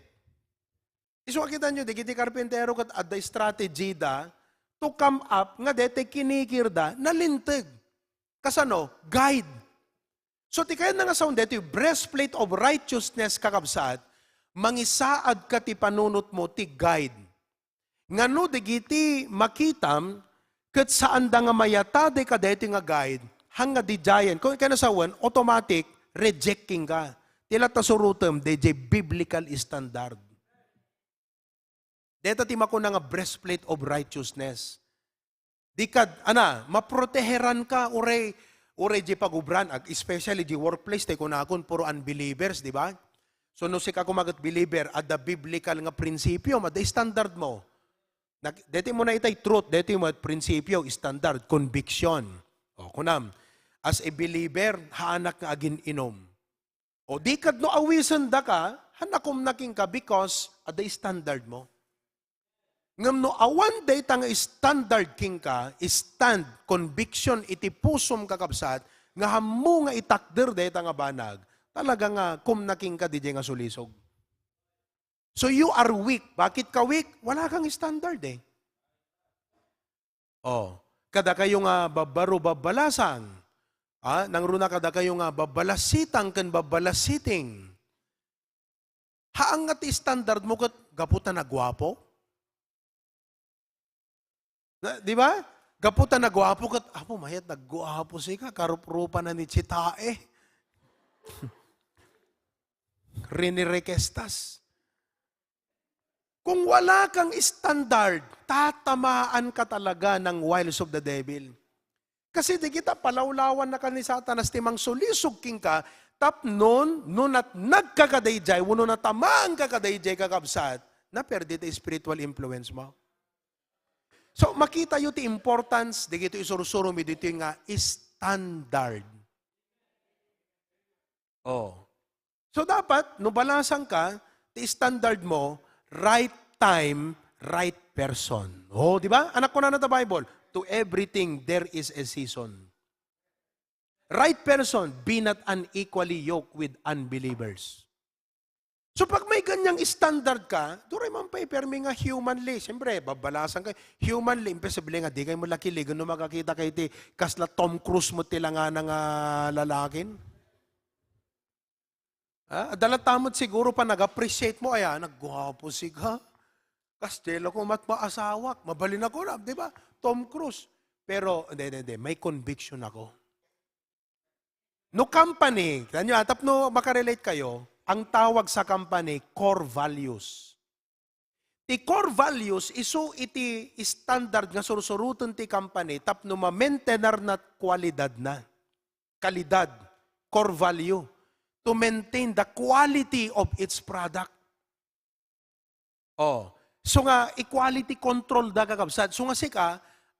Isu a kitaenyo, dagiti karpintero ket adda strategy da to come up nga deta kinikirda nalinteg. Kasano? Guide. So, ti kayatna nga sawen daytoy breastplate of righteousness, kakabsat, mangisaadka ti panunotmo ti guide. Ngano dagiti makitam ket saanda nga mayatadi kadaytoy nga guide, haan nga didiayen, kung kayatna sawen, automatic, rejecting ka. Ti latta surotem, daydiay biblical standard. Deta ti makuna nga breastplate of righteousness. Di kad, ana, maproteheran ka, uray, uray di pagubran, ag-, especially di workplace, tay kunakon, puro unbelievers, di ba? So, no sika koma ket believer, adda biblical nga prinsipio, adda standard mo. Nag-, deti mo na itay truth, deti mo prinsipio, standard, conviction. O, kunam, as a believer, haanak nga agin-inom. O di kad no awisendaka, haan a kumna kenka because adda standard mo. Ngem no awan dayta nga standard kenka, stand, conviction iti pusom, kakabsat, nga hammo nga itakder dayta nga banag, talaga nga kumna kenka didiay nga sulisog. So you are weak. Bakit ka weak? Wala kang standard eh. Oh, kadakayo nga babbaro babbalasang. Ah, nangruna kadakayo nga babbalasitang ken babbalasiting. Haan nga ti standard mo ket gapu ta naguapo? Na, di ba? Gapu ta naguapo ket, "Apo, mayat naguapo sika, karuprupa na ni Chitae." Rene Requestas. Kung wala kang standard, tatamaan ka talaga ng wiles of the devil. Kasi di kita palawlawan na ka ni Satanas ti mangsulisog kenka, tapno, no natnag ka kadaydiay, wenno natamaan ka kadaydiay, kakabsat, naperdi ti spiritual influence mo. So, makita yo ti importance, dagiti isursuro mi ditoy nga standard. Oh. So, dapat, no balasang ka, ti standard mo, right time, right person. Oh, di ba? Anak ko na ta Bible, "To everything there is a season." Right person, be not unequally yoked with unbelievers. So, pag may ganyang standard ka, duray man pay permi nga humanly. Siyempre, babalasan ka, humanly, imposible nga, di kayo malakiligan no makakita kayo ti kasla Tom Cruise mo ti langana nga lalakin. Ah, adda latta met siguro pa nag-appreciate mo, "Ay, ah, nagguapo sika. Kastelo ko met maasawak. Mabalin ako na, di ba? Tom Cruise." Pero, hindi, hindi, hindi. May conviction ako. No company, tanyo, ah, tapno makarelate kayo, ang tawag sa company, core values. Ti core values, isu iti standard nga sursuroten ti company tapno ma-maintainer na kualidad na. Kalidad, core value, to maintain the quality of its product. Oh, so nga, equality control da, kakabsat. So nga sika,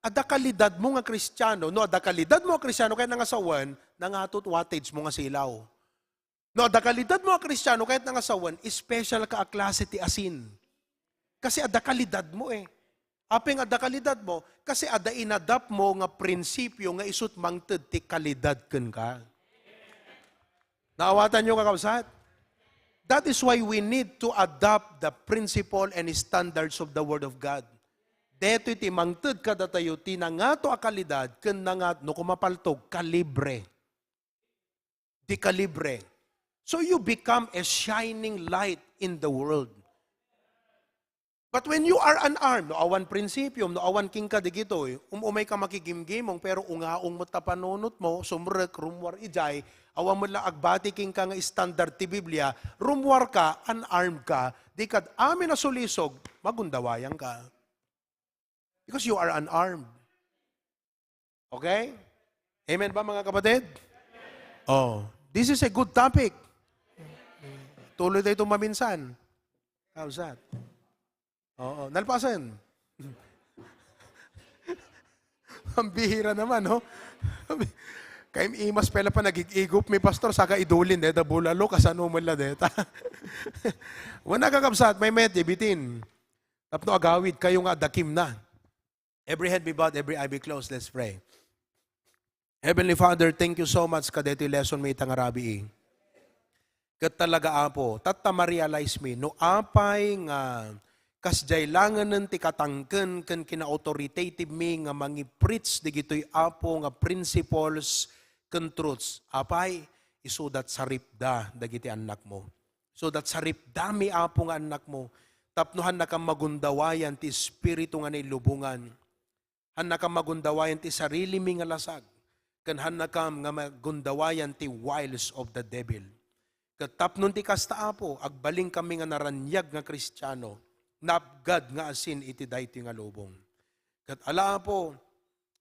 adda kalidad mo nga Kristiano. No, adda kalidad mo nga Kristiano, kayatna nga sawen, nangatot wattage mo nga silaw. No, adda kalidad mo nga Kristiano, kayatna nga sawen, special ka a klase ti asin. Kasi adda kalidad mo eh. Apay nga adda kalidad mo, kasi adda inadapt mo nga prinsipyo nga isut mangted ti kalidad kenka. Naawatan yo, kakabsat? That is why we need to adopt the principle and standards of the Word of God. Detoy ti mangted kadatayo ti nangato a kalidad ken nangat-, no kumapaltog, kalibre. Di kalibre. So you become a shining light in the world. But when you are unarmed, no awan prinsipyom, no awan kenka digitoy, um-umay ka makigimgimong, pero ungaong met ta panunot mo, sumrek, rummuar idiay, awan met la agbati kenka nga standard ti Biblia, rummuar ka, unarmed ka, di kad amin a sulisog, magundawayang ka. Because you are unarmed. Okay? Amen ba, mga kapatid? Oh, this is a good topic. Tuloy tayo itong maminsan. How's that? Oo, nalpasan. Ang bihira naman, no? Kay imas pela pa nagig-igop mi, pastor, saka idulin, deta bulalo, kasano man la deta. Wana, kakabsat, may met, ibitin. Tapno agawid kayo nga adakim na. Every head be bowed, every eye be closed. Let's pray. Heavenly Father, thank you so much kadetoy lesson mi ita nga rabii. Ket talaga, Apo, tatta ma-realize mi no apay nga kasdiay laengen ti katangken ken kina-authoritative mi nga mangi-preach dagitoy, Apo, nga principles ken truths. Apay, isudat saripda dagiti annakmo. Isudat saripdami, Apo, nga annakmo. Tapno hannakam magundawayan ti espiritu nga nailubongan. Hannakam magundawayan ti sarilimi nga lasag, ken hannakam nga magundawayan ti wiles of the devil. Ket tapno ti kasta, Apo, agbalin kami nga naraniag nga Kristiano, naapgad nga asin iti daytoy nga lubong. Ket ala, Apo,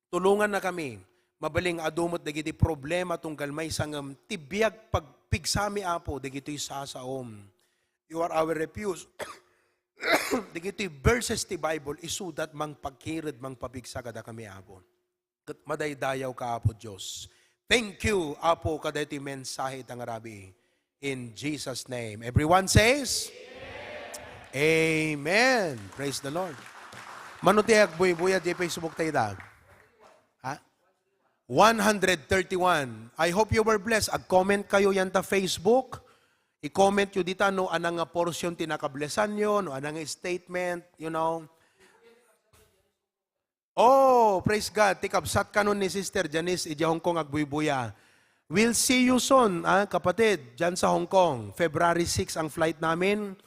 tulonganna kami, mabalin nga adu met dagiti problema tunggal maysa ngem ti biag pagpigsami, Apo, dagitoy sasaom. You are our refuge. Dagitoy verses ti Bible, isudat mangpakired, mangpapigsa kadakami, Apo. Ket madaydayaw ka, Apo Dios. Thank you, Apo, kadaytoy mensahe ita nga rabii. In Jesus' name. Everyone says, Amen. Praise the Lord. Mano ti agbuybuya di Facebook tayo da? Ha? One hundred thirty-one. I hope you were blessed. Ag-comment kayo yan ta Facebook. I-comment yo dita no anang nga portion ti nakablesan yo, no anang nga statement, you know. Oh, praise God. Ti kabsat kanon ni Sister Janice, ija Hong Kong agbuybuya. We'll see you soon, ah, kapatid, dyan sa Hong Kong. February six ang flight namin.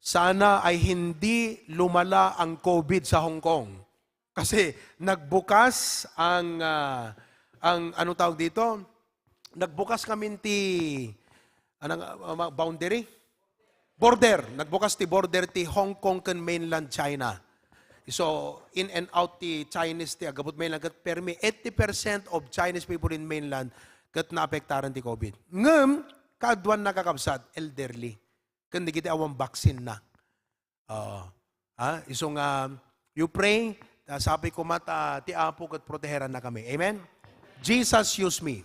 Sana ay hindi lumala ang COVID sa Hong Kong. Kasi nagbukas ang, ah, ang, anong tawag dito? Nagbukas kami ti, anong, ah, ma-, boundary? Border. Nagbukas ti border ti Hong Kong ken mainland China. So, in and out ti Chinese ti agabut mainland, ket permi eighty percent of Chinese people in mainland ket naapektaran ti COVID. Ngem, kaaduan nakakabsat, elderly. Ken dagiti awan vaccine na. Oo. Ha? Isu nga, you pray, ta sapay koma ta ti Apo ket proteheranna kami. Amen? Jesus, use me.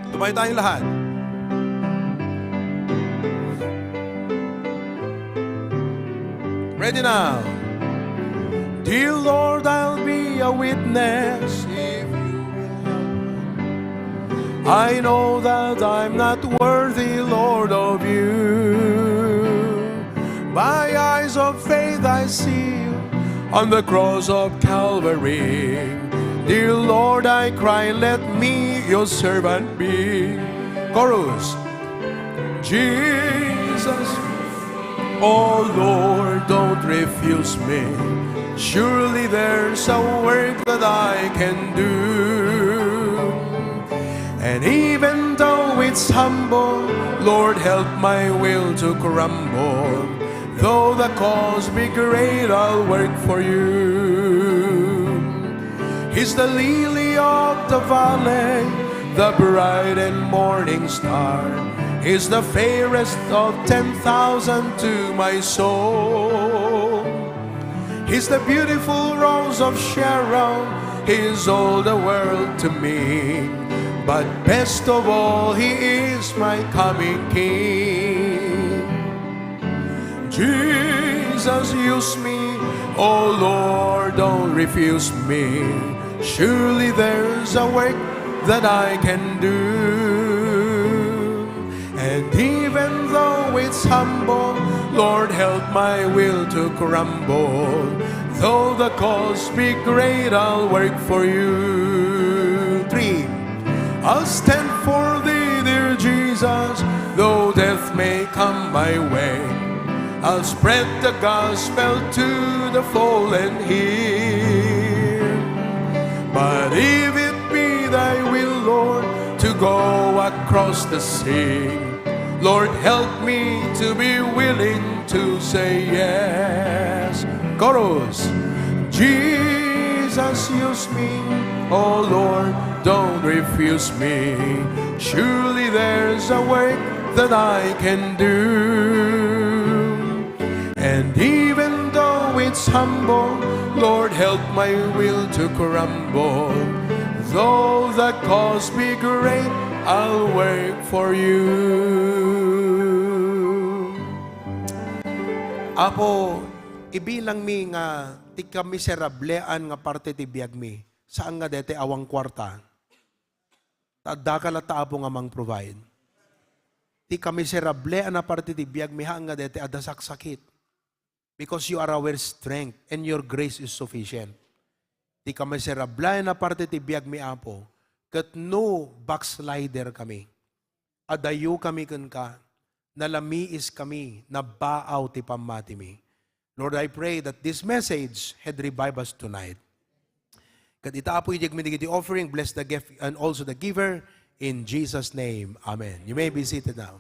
Tumayo tayong lahat. Ready now. Dear Lord, I'll be a witness if you will help me. I know that I'm not worthy, Lord, of you. By eyes of faith I see you on the cross of Calvary. Dear Lord, I cry, let me your servant be. Chorus. Jesus, oh Lord, don't refuse me. Surely there's a work that I can do. And even though it's humble, Lord, help my will to crumble. Though the cost be great, I'll work for you. He's the lily of the valley, the bright and morning star. He's the fairest of ten thousand to my soul. He's the beautiful rose of Sharon. He's all the world to me. But best of all, he is my coming King. Jesus, use me, oh Lord, don't refuse me. Surely there's a work that I can do. And even though it's humble, Lord, help my will to crumble. Though the cost be great, I'll work for you. Three. I'll stand for thee, dear Jesus, though death may come my way. I'll spread the gospel to the fallen here. But if it be thy will, Lord, to go across the sea, Lord, help me to be willing to say yes. Chorus. Jesus, use me, oh Lord, don't refuse me. Surely there's a work that I can do. And even though it's humble, Lord, help my will to crumble. Though the cost be great, I'll work for you. Apo, ibilang mi nga ti kamiserablean nga parte ti biag mi, saan nga dete awan kuarta. Ta adda ka latta, Apo, nga mang-provide. Ti kamiserable a naparte ti biagmi, haan nga dayta adda saksakit. Because you are our strength and your grace is sufficient. Ti kamiserable a naparte ti biagmi, Apo, ket no backslider kami, adayo kami kenka, nalamiis kami, nabaaw ti pammatimi. Lord, I pray that this message had revive us tonight. Ket ita, Apo, idiagmi dagiti offering, bless the gift and also the giver. In Jesus' name, amen. You may be seated now.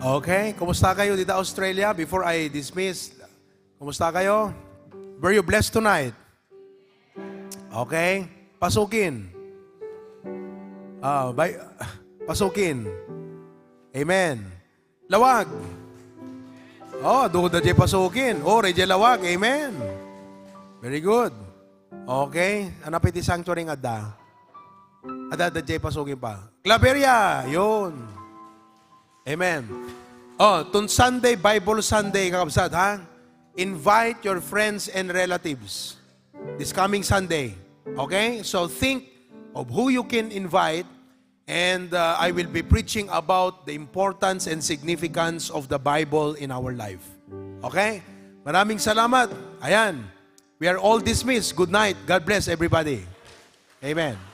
Okay, kumusta kayo dita Australia? Before I dismiss, kumusta kayo? Were you blessed tonight? Okay, pasukin. Ah, bay, pasukin. Amen. Lawag. Oh, duda jay pasukin. Oh, rejay lawag. Amen. Very good. Okay. Ano pa iti sanctuary nga adda? Adda, adda jay pasukin pa. Claveria. Yun. Amen. Oh, tun Sunday, Bible Sunday, kakabsat, ha? Invite your friends and relatives this coming Sunday. Okay? So think of who you can invite, and, uh, I will be preaching about the importance and significance of the Bible in our life. Okay? Maraming salamat. Ayan. We are all dismissed. Good night. God bless everybody. Amen.